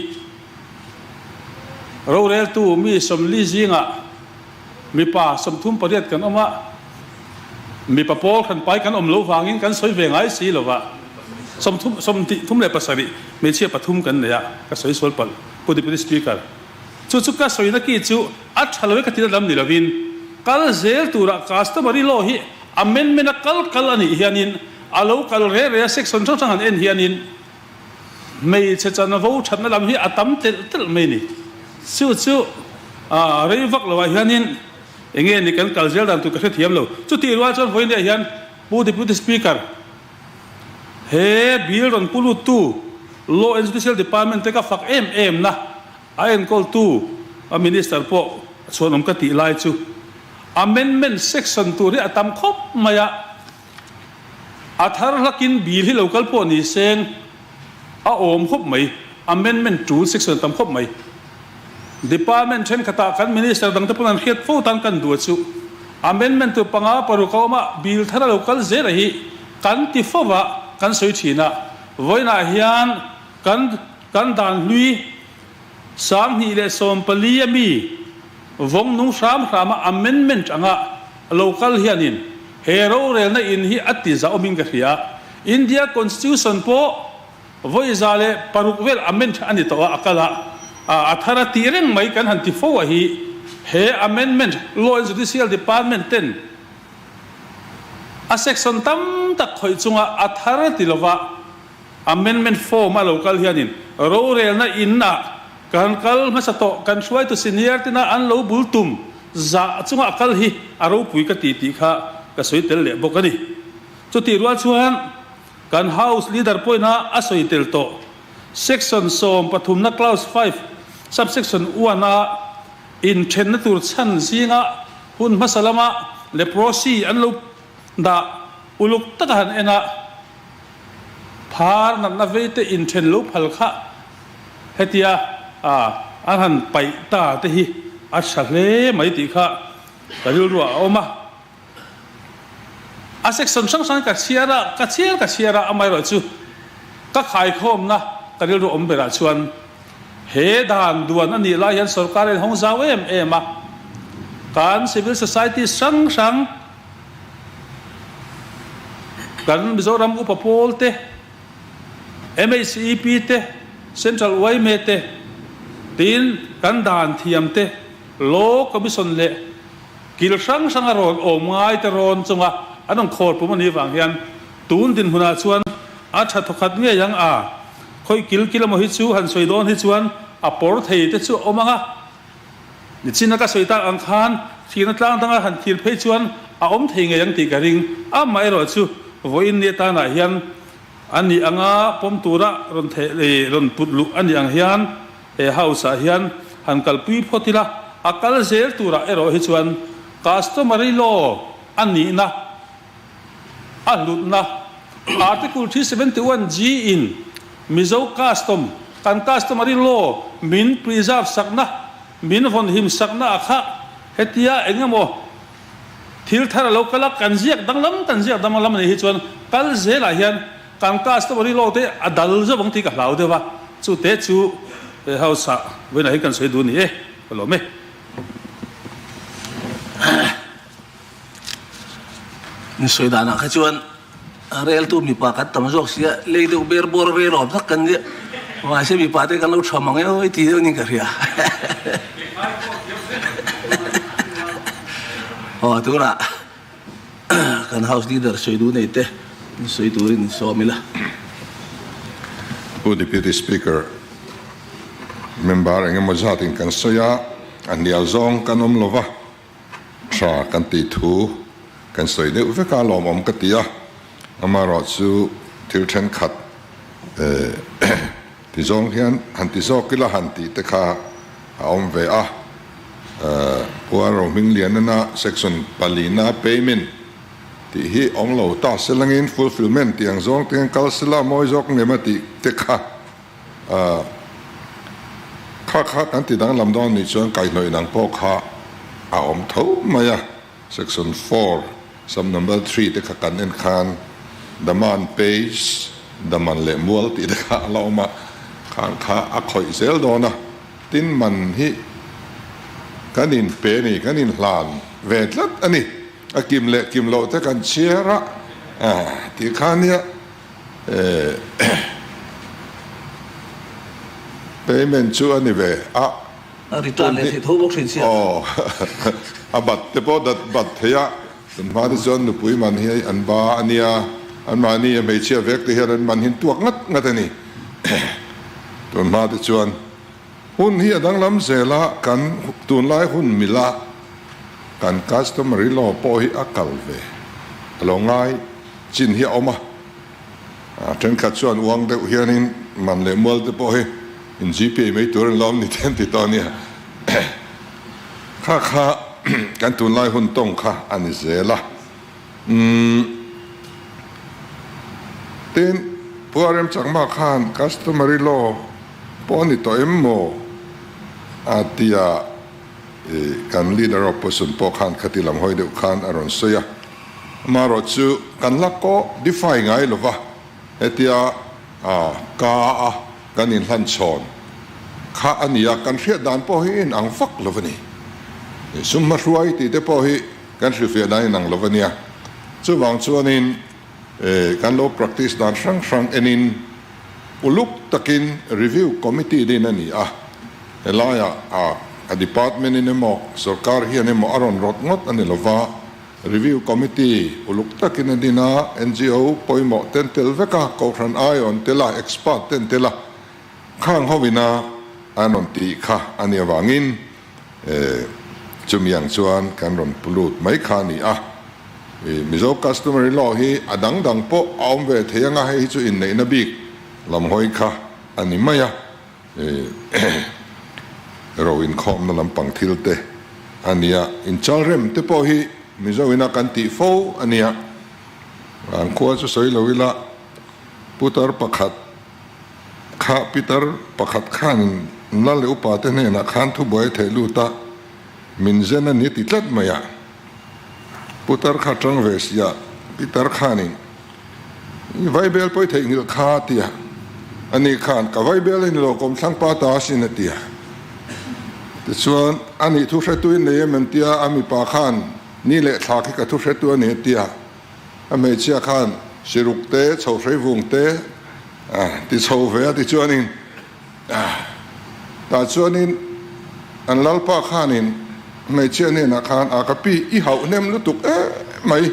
S10: Roreltu mi 40 zingah mipa 38 kan awm a, mipa pawl hran pai kan awm lo vangin kan sawi ve ngai si lo va, 30, 27, hmeichhia pathum kan nei a, ka sawi sual palh, Pu Deputy Speaker. Chu chu ka sawina ki chu a tha lo e ka tina lam ni lovin, kal zel tura customary law hi amendment a kal kal a nih hianin a lo kal re re a section hrang hrang han en hianin hmeichhe chanvo thatna lam hi a tam telh telh mai a ni. Chu chu rei vak loah hianin enge ni kan kal zel dan tur ka hrethiam lo. Chutih rual chuan vawiin leh hian Pu Deputy Speaker, he bill rawn pu luttu Law and Judicial Department te ka fak em em na a enkawltu a Minister pawh chhuanawm ka tih lai chu amendment section tur hi a tam khawp mai a. A thar hlakin bill hi lo kal pawh ni seng a awm khawp mai, amendment tul section a tam khawp mai. Department thenkhatah kan minister dangte pawn an hriat fo tan kan duh a chu. Amendment tur panga paruk a awm a, bill thar a lo kal zel a hi kan ti fo va, kan sawi thin a. Vawiinah hian kan kan dan hlui 2014 a mi vawng nung hram hrama amendment anga lo kal hianin he rorelna in hi a ti zahawmin ka hria. India Constitution pawh vawi 106 vel amend a ni tawh a, a kal a, a thar a tih reng mai kan han ti fo a hi he amendment Law and Judicial Department ten a section tam tak khawih chunga a thar ti lova Amendment form a lo kal hianin rorelna in ah kan kal hmasa tawh, kan hruaitu senior tina an lo bul tum zah chunga a kal hi a ropui ka ti tih kha ka sawi tel leh bawk a ni. Chutih rual chuan kan House Leader pawhin a a sawi tel tawh. Section 13 na Clause 5 Subsection 1 a inthenna tur chhan zinga hun hmasa lama leprosy an lo dah uluk taka han en a, Phar natna vei te inthen lo phal kha hetia an han paih ta te hi a tha hle mai tih kha ka rilruah a awm a. A section hrang hrang ka chhiar a, ka chhiar ka chhiar a, amaherawhchu ka khaikhawmna ka rilru awm berah chuan he dan duan a nih lai hian sorkar a inhawng zau em em a, kan civil society hrang hrang, Kan Mizoram upa pawl te, MHEP te, Central yma te, tin kan dan thiam te, Law Commission leh kil hrang hranga rawn awm ngai te rawn chunga an rawn khawl pum a nih vang hian tun dinhmunah chuan a tha thawkhat ngei ang a, khawi kil kil emaw hi chu han sawi dawn hi chuan a pawr thei te chu a awm ang a. Nichina ka sawi tak ang khan thirna tlang danga han thir phei chuan a awm thei ngei ang tih ka ring. Amaherawh chu vawiin ni atanah hian a nih anga pawm tura rawn theh leh rawn put luh a nih ang hian he house ah hian han kalpui phawt ila, a kal zel turah erawh hi chuan customary law a nihna a hlutna Article 371 G in Mizo custom, kan customary law min preserve sakna, min vawnhim sakna a kha hetia eng emaw thil thar a lo kal a, kan ziak danglam kan ziak danglam a nih hi chuan kal zelah hian kan customary law te a dal zauh ang tih ka hlau deuh a, chu te chu he house ah vawiinah hian kan sawi duh a ni e, ka lawm e.
S9: Min sawi danah kha chuan reltu mipa kan tam zawk sia, lei deuh ber bawr rel awm tak kan nia, mahse mipa te kan lo tha mang emaw ti deuh niin ka hria. Aw tunah kan house leader sawi duh nei te sawi turin sawm ila.
S2: Pu Deputy Speaker, member engemaw zatin kan sawi a, a hnial zawng kan awm lova. Tha kan tih thu kan sawi deuh vek a, lawmawm ka ti a, amaherawh chu thil thenkhat ti zawng hian han ti zawk ila han tih te kha a awm ve a, Puan Rohminglianana section palina payment tih hi awm lo ta se langin fulfilment tih ang zawng te hian kal sela mawi zawk ngem a tih te kha. Kha kha kan ti danglam dawn nih chuan kaihhnawih nang pawh kha a awm tho mai a, section 4 sub number 3 te kha kan en khan the man pays the man leh mual tih te kha a la awm a, khang kha a khawih zel dawn a, tin man hi. Kan inpe a ni, kan inhlan ve tlat a ni. A kim leh kim loh te kan chhiar a, tih kha nia payment chu a ni ve a.
S9: A return leh theih tho bawk thin sia.
S2: Aw, a bat te pawh dat bat thei a, tun hma te chuan nupui man hi an ba a nia, anmahni a hmeichhia vek te hian an man hin tuak ngat ngat a ni. Tun hma te chuan Hun hi a danglam zel a, kan tunlai hun mila kan customary law pawh hi a kal ve a lo ngai chin hi a awm a, thenkhat chuan uang deuh hianin man leh mual te pawh hi in GPay mai tur an lawm ni te an ti tawh a nia. Kha kha kan tunlai hun tawng kha a ni zel a. Umm tin, Pu RM Chakma khan customary law pawh a ni tawh em maw? A ti a, ih kan leader of opposition pawh khan khati lam hawi deuh khan a rawn sawi a. Amaherawh chu kan la kawh defy ngai lova, hetia ka a kan inhlan chhawn kha a ni a, kan hriat dan pawh hi inang vak lo a ni. Sum hmahruai tih te pawh hi Kan hrilhfiah dan inang lo a nia. Chuvang chuanin kan lo practice dan hrang hrang enin uluk takin review committee din a ni a. Helaiah a department in emaw sorkar hian emaw a rawn rawt ngawt a ni lova, review committee uluk takin a din a, NGO pawimawh ten tel vek a, kohhran aiawn tel a, expert ten tel a, khang ho ina an rawn tih kha a nih avangin Chumi ang chuan kan rawn pu lut mai kha a ni a. Mizo customary law hi a dang dang pawh a awm ve thei anga hei hi chu inneihna bik lam hawi kha a ni mai a. Ro inkhawmna lampang thil te a ni a, inchal rem te pawh hi Mizo ina kan tih fo a nia. An khua chu sawi lo ila putar pakhat Kha Peter pakhat khanin lal leh upa te hnenah khan thubuai a theih lut a, min zen a ni ti tlat mai a. Putar kha tang ve sia, Peter khanin, I vaibel pawi theihnghilh kha a ti a. Ani khan, Ka vaibel a ni lo, kawmthlang pa ta asin a ti a. Tichuan, A nih thu hretu in nei em an ti a, a mipa khan, Ni leh thla khi ka thu hretu a ni a ti a. A hmeichhia khan siruk te, chho hreivung te a ti chho ve a tichuanin tah chuanin an lalpa khanin hmeichhia hnenah khan a ka pi i hauh hnem lutuk em mai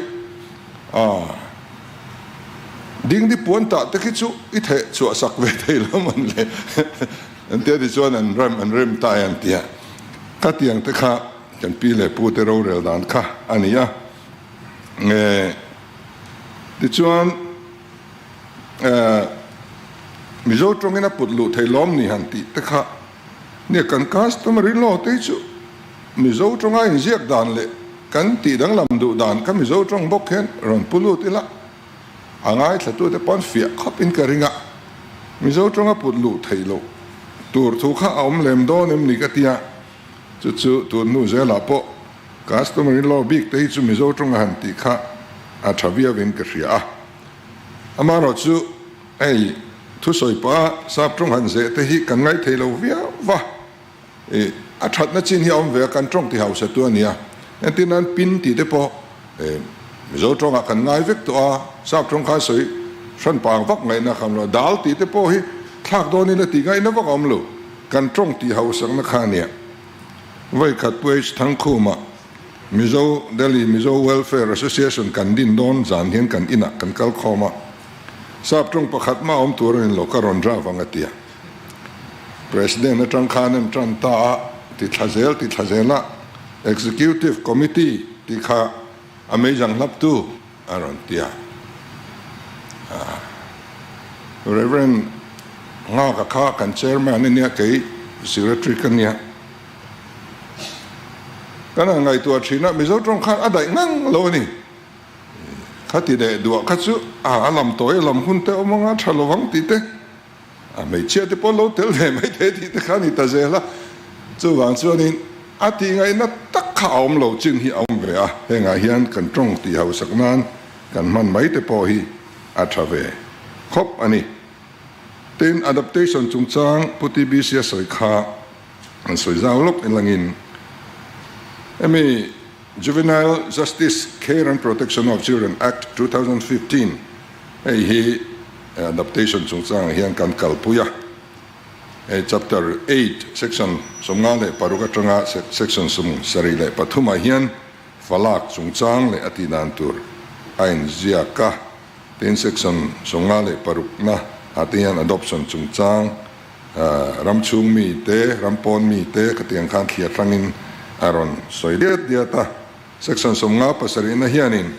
S2: a dingdi puan tah te khi chu i theh chhuah sak ve thei lo man le an tia tichuan an rem an rem ta e an tia khatiang te kha kan pi leh pu te rorel dan kha a ni a. Nge tichuan Mizo tawngin a put luh thei lawm ni han tih te kha nia kan customary law te hi chu Mizo tawnga inziak dan leh kan tih danglam duh dan kha Mizo tawng bawk hian rawn pu lut ila a ngaithlatute pawn fiah khawp in ka ring a, Mizo tawnga put luh theih loh tur thu kha a awm lem dawn em ni ka tia chu chu tun hnu zelah pawh Customer in law bik te hi chu Mizo tawnga han tih kha a tha viau in ka hria a. Amaherawh chu hei thusawi pah a sap tawng han zeh te hi kan ngaih thei lo viau va. I a thatna chin hi a awm ve a, kan tawng ti hausa tu a nia. Entir nan pin tih te pawh Mizo tawngah kan ngai vek tawh a, sap tawng khan sawi hran pang vak ngaihna kha awm lo. Dal tih te pawh hi thlak dawn ila tih ngaihna vak a awm lo. Kan tawng ti hausakna kha a nia. Voikhat Pu H. Thangkhuma, Mizo Delhi Mizo Welfare Association kan din dawn zan hian kan inah kan kal khawm a, sap tawng pakhat mah awm tur a ni lo ka rawn draft ang a ti a. President atang khan an tan ta a, ti thla zel ti thla zel a, Executive Committee tih kha a meizang hlaptu a rawn ti a. Rev. Nghaka kha kan chairman a nia, kei secretary ka nia. Kan han ngaihtuah thin a, Mizo tawng khan a daih ngang lo a ni. Khati leh duah kha chu a lam tawi a lam hun te awm anga tha lovang tih te, a hmeichhia te pawh lo tel ve mai thei tih te kha a ni ta zel a. Chuvang chuanin a tih ngaihna tak kha a awm lo chin hi a awm ve a, hengah hian kan tawng tih hausak nan kan hman mai te pawh hi a tha ve khawp a ni. Tin, adaptation chungchang Pu TBC a sawi kha an sawi zau lawk i langin. Hemi Juvenile Justice Care and Protection of Children Act 2015 hei hi adaptation chungchangah hian kan kalpui a. Hei Chapter eight Section 56 atanga Section 73 ah hian falak chungchang leh a tihdan tur a inziak a. Tin Section 56 na ah te hian adoption chungchang ram chhung mi te, ram pawn mi te khatiang khan thliar hrangin a rawn sawi diat diat a. Section 57 na hianin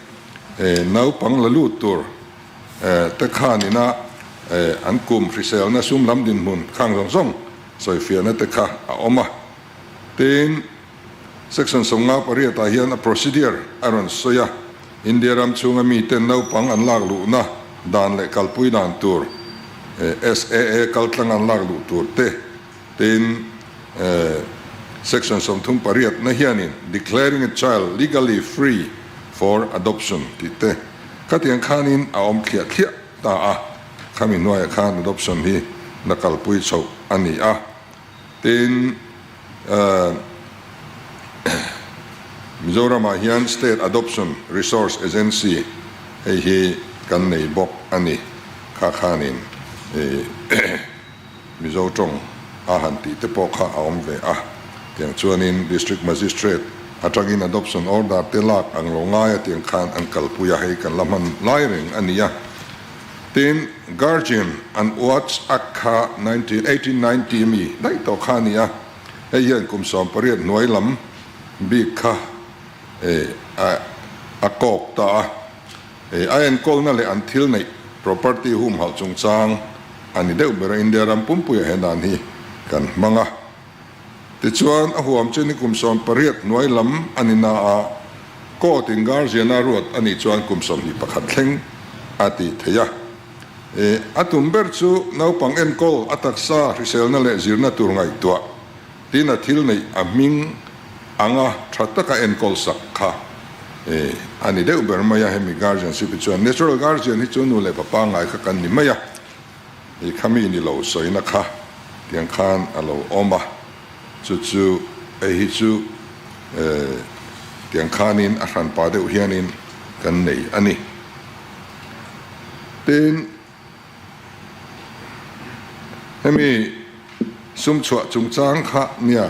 S2: naupang la lut tur te khanina an kum hriselna sum lam dinhmun khang zawng zawng sawifiahna te kha a awm a. Tin, Section 58 ah hian a procedure a rawn sawi a, India ram chhunga miten naupang an lak luhna dan leh kalpui dan tur, SAA kaltlang an lak luh tur te, tin, Section 38 na hianin Declaring a child legally free for adoption tih te khatiang khanin a awm thliah thliah ta a, khami hnuaiah khan adoption hi la kalpui chhoh a ni a. Tin, Mizoramah hian State Adoption Resource Agency hei hi kan nei bawk a ni. Kha khanin Mizo tawng a han tih te pawh kha a awm ve a. Tiang chuanin District Magistrate atangin Adoption Order te lak ang lo ngai a tiang khan an kalpui a, hei kan la hman lai reng a ni a. Tin, Guardian and Wards Act kha 1890 mi daih tawh kha a ni a, hei hian kum 18 hnuai lam bik kha a kawk ta a. A enkawlna leh an thil neih, property, humhalh chungchang a ni deuh ber a, India ram pumpuiah he dan hi kan hmang a. Tichuan, a huam chu ni kum 18 hnuai lam a ni na a, court in guardian a ruat a nih chuan kum 21 thleng a ti thei a. E, a tum ber chu naupang enkawl, a taksa hriselna leh zirna tur ngaihtuah tin a thil neih a hming anga tha taka enkawl sak kha e, a ni deuh ber mai a. Hemi guardianship hi chuan natural guardian hi chu nu leh pa pangngai kha kan ni mai a. I kha mi ni lo sawina kha tiang khan a lo awm a, chu chu hei hi chu tiang khanin a hranpa deuh hianin kan nei a ni. Tin, hemi sum chhuah chungchang kha nia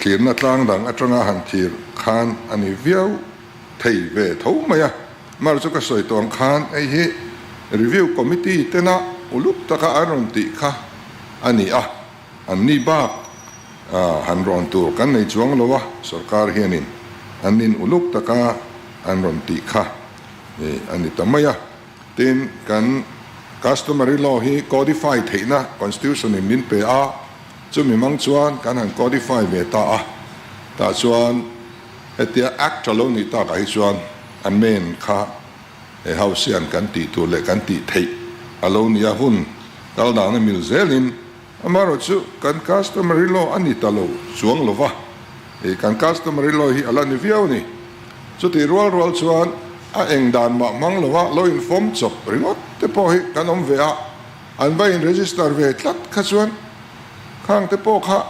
S2: tlirna tlang dang atanga han thir khan a ni viau. Thei ve tho mai a, mar chu ka sawi tawh ang khan hei hi review committee tena uluk taka an rawn tih kha a ni a, an ni bak han rawn tur kan nei chuang lo a, sorkar hianin an nin uluk taka an rawn tih kha a ni ta mai a. Tin, kan customary law hi codify theihna constitution in min pe a, chumi mang chuan kan han codify ve ta a, tah chuan Hetia Act a lo nih takah hi chuan a main kha he House hian kan tih tur leh kan tih theih a lo ni a, hun kal dan a mil zelin amaherawh chu kan customary law a ni ta lo chuang lo va, ih kan customary law hi a la ni viau a ni. Chutih rual rual chuan a eng dan mah hmang lo va lo infawm chawp ringawt te pawh hi kan awm ve a, an va in register ve tlat kha chuan khang te pawh kha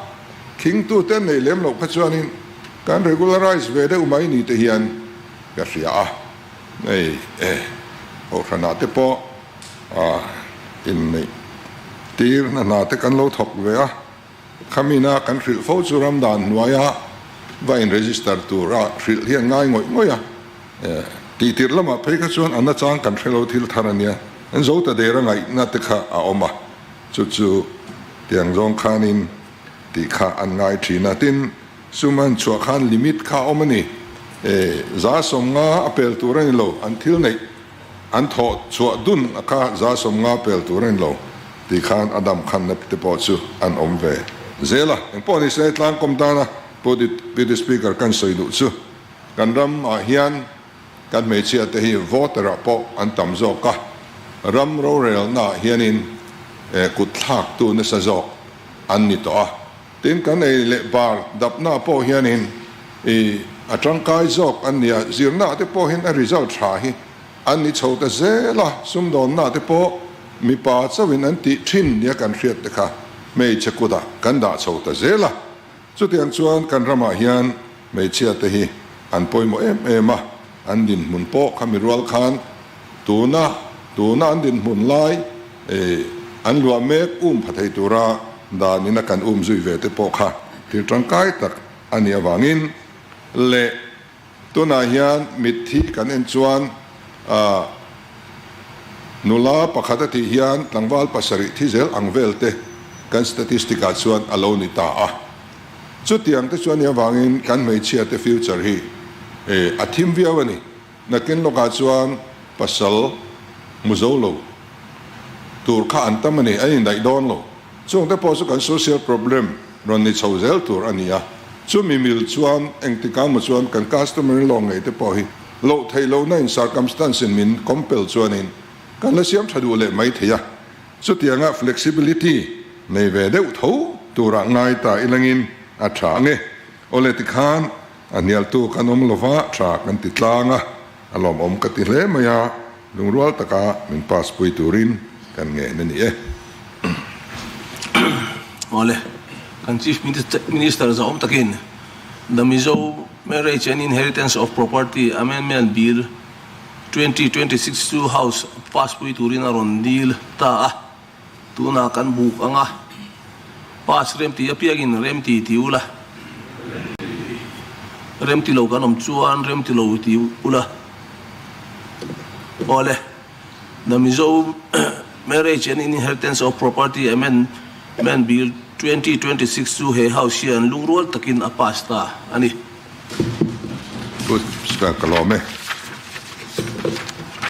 S2: Khingtute an neih lem loh kha chuanin kan regularize ve deuh mai ni te hian ka hria a, hei e kohhranah te pawh inneih tir hna hna te kan lo thawk ve a, khamina kan hrilh fo chu ram dan hnuaia va in register tura hrilh hi an ngai ngawih ngawih a, tihtir lamah phei kha chuan a nachang kan hre lo thil thar a nia, an zo ta der a ngaihna te kha a awm a. Chu chu tiang zawng khanin tih kha an ngai thin a, tin sum an chhuah khan limit kha a awm a ni. E, 150 a pel tur a ni lo, an thil neih an thawh chhuah dun a kha 150 pel tur a ni lo tih khan a dam khanna te pawh chu an awm ve zel a. Engpawh ni se tlangkawm tana Pu Deputy Speaker kan sawi duh chu kan ramah hian Kan hmeichhia te hi voter ah pawh an tam zawk a, ram rorelna ah hianin kut thlak tu nasa zawk an ni tawh a. Tin, kan ei leh bar dapna ah pawh hianin i a tangkai zawk an ni a, zirna ah te pawh hian a result tha hi an ni chho ta zel a, sumdawnna ah te pawh mipa chauhin an tih thin nia kan hriat te kha hmeichhe kutah kan dah chho ta zel a. Chutiang chuan kan ramah hian hmeichhia te hi an pawimawh em em a, an dinhmun pawh kha mi rual khan tuna tuna an dinhmun lai an luah mek um pha thei tura dan ina kan um zui ve te pawh kha thil tangkai tak a nih avangin leh Tunah hian mitthi kan en chuan nula pakhat a tih hian tlangval pasarih thi zel ang vel te kan statistic ah chuan a lo ni ta a. Chutiang te chuan nih avangin kan hmeichhia te future hi a thim viau a ni. Nakin lawkah chuan pasal hmu zo lo tur kha an tam a ni, an indaih dawn lo. Chungte pawh chu kan social problem rawn ni chho zel tur a ni a, chumi mil chuan engtikah maw chuan kan customer in law ngei te pawh hi loh theih lohna in circumstance in min compel chuanin kan la siam tha duh leh mai thei a, chutianga flexibility nei ve deuh tho turah ngai ta ilangin a tha ang e. Awle tikhan a hnialtu kan awm lova tha kan ti tlang a, a lawmawm ka ti hle mai a. Lungrual taka min pass pui turin kan ngen a ni e.
S9: Awle, kan Chief Minister zahawm takin The Mizo Marriage and Inheritance of Property Amendment Bill 2026 chu House pass pui turin a rawn dil ta a, tunah kan buk ang a, pass remti apiangin remti ti ula, remti lo kan awm chuan remti lo ti ula. Awle, The Mizo Marriage and Inheritance of Property Amendment Bill 2026 chu he House hian lungrual takin a pass ta a ni.
S2: Pu Speaker, ka lawm e.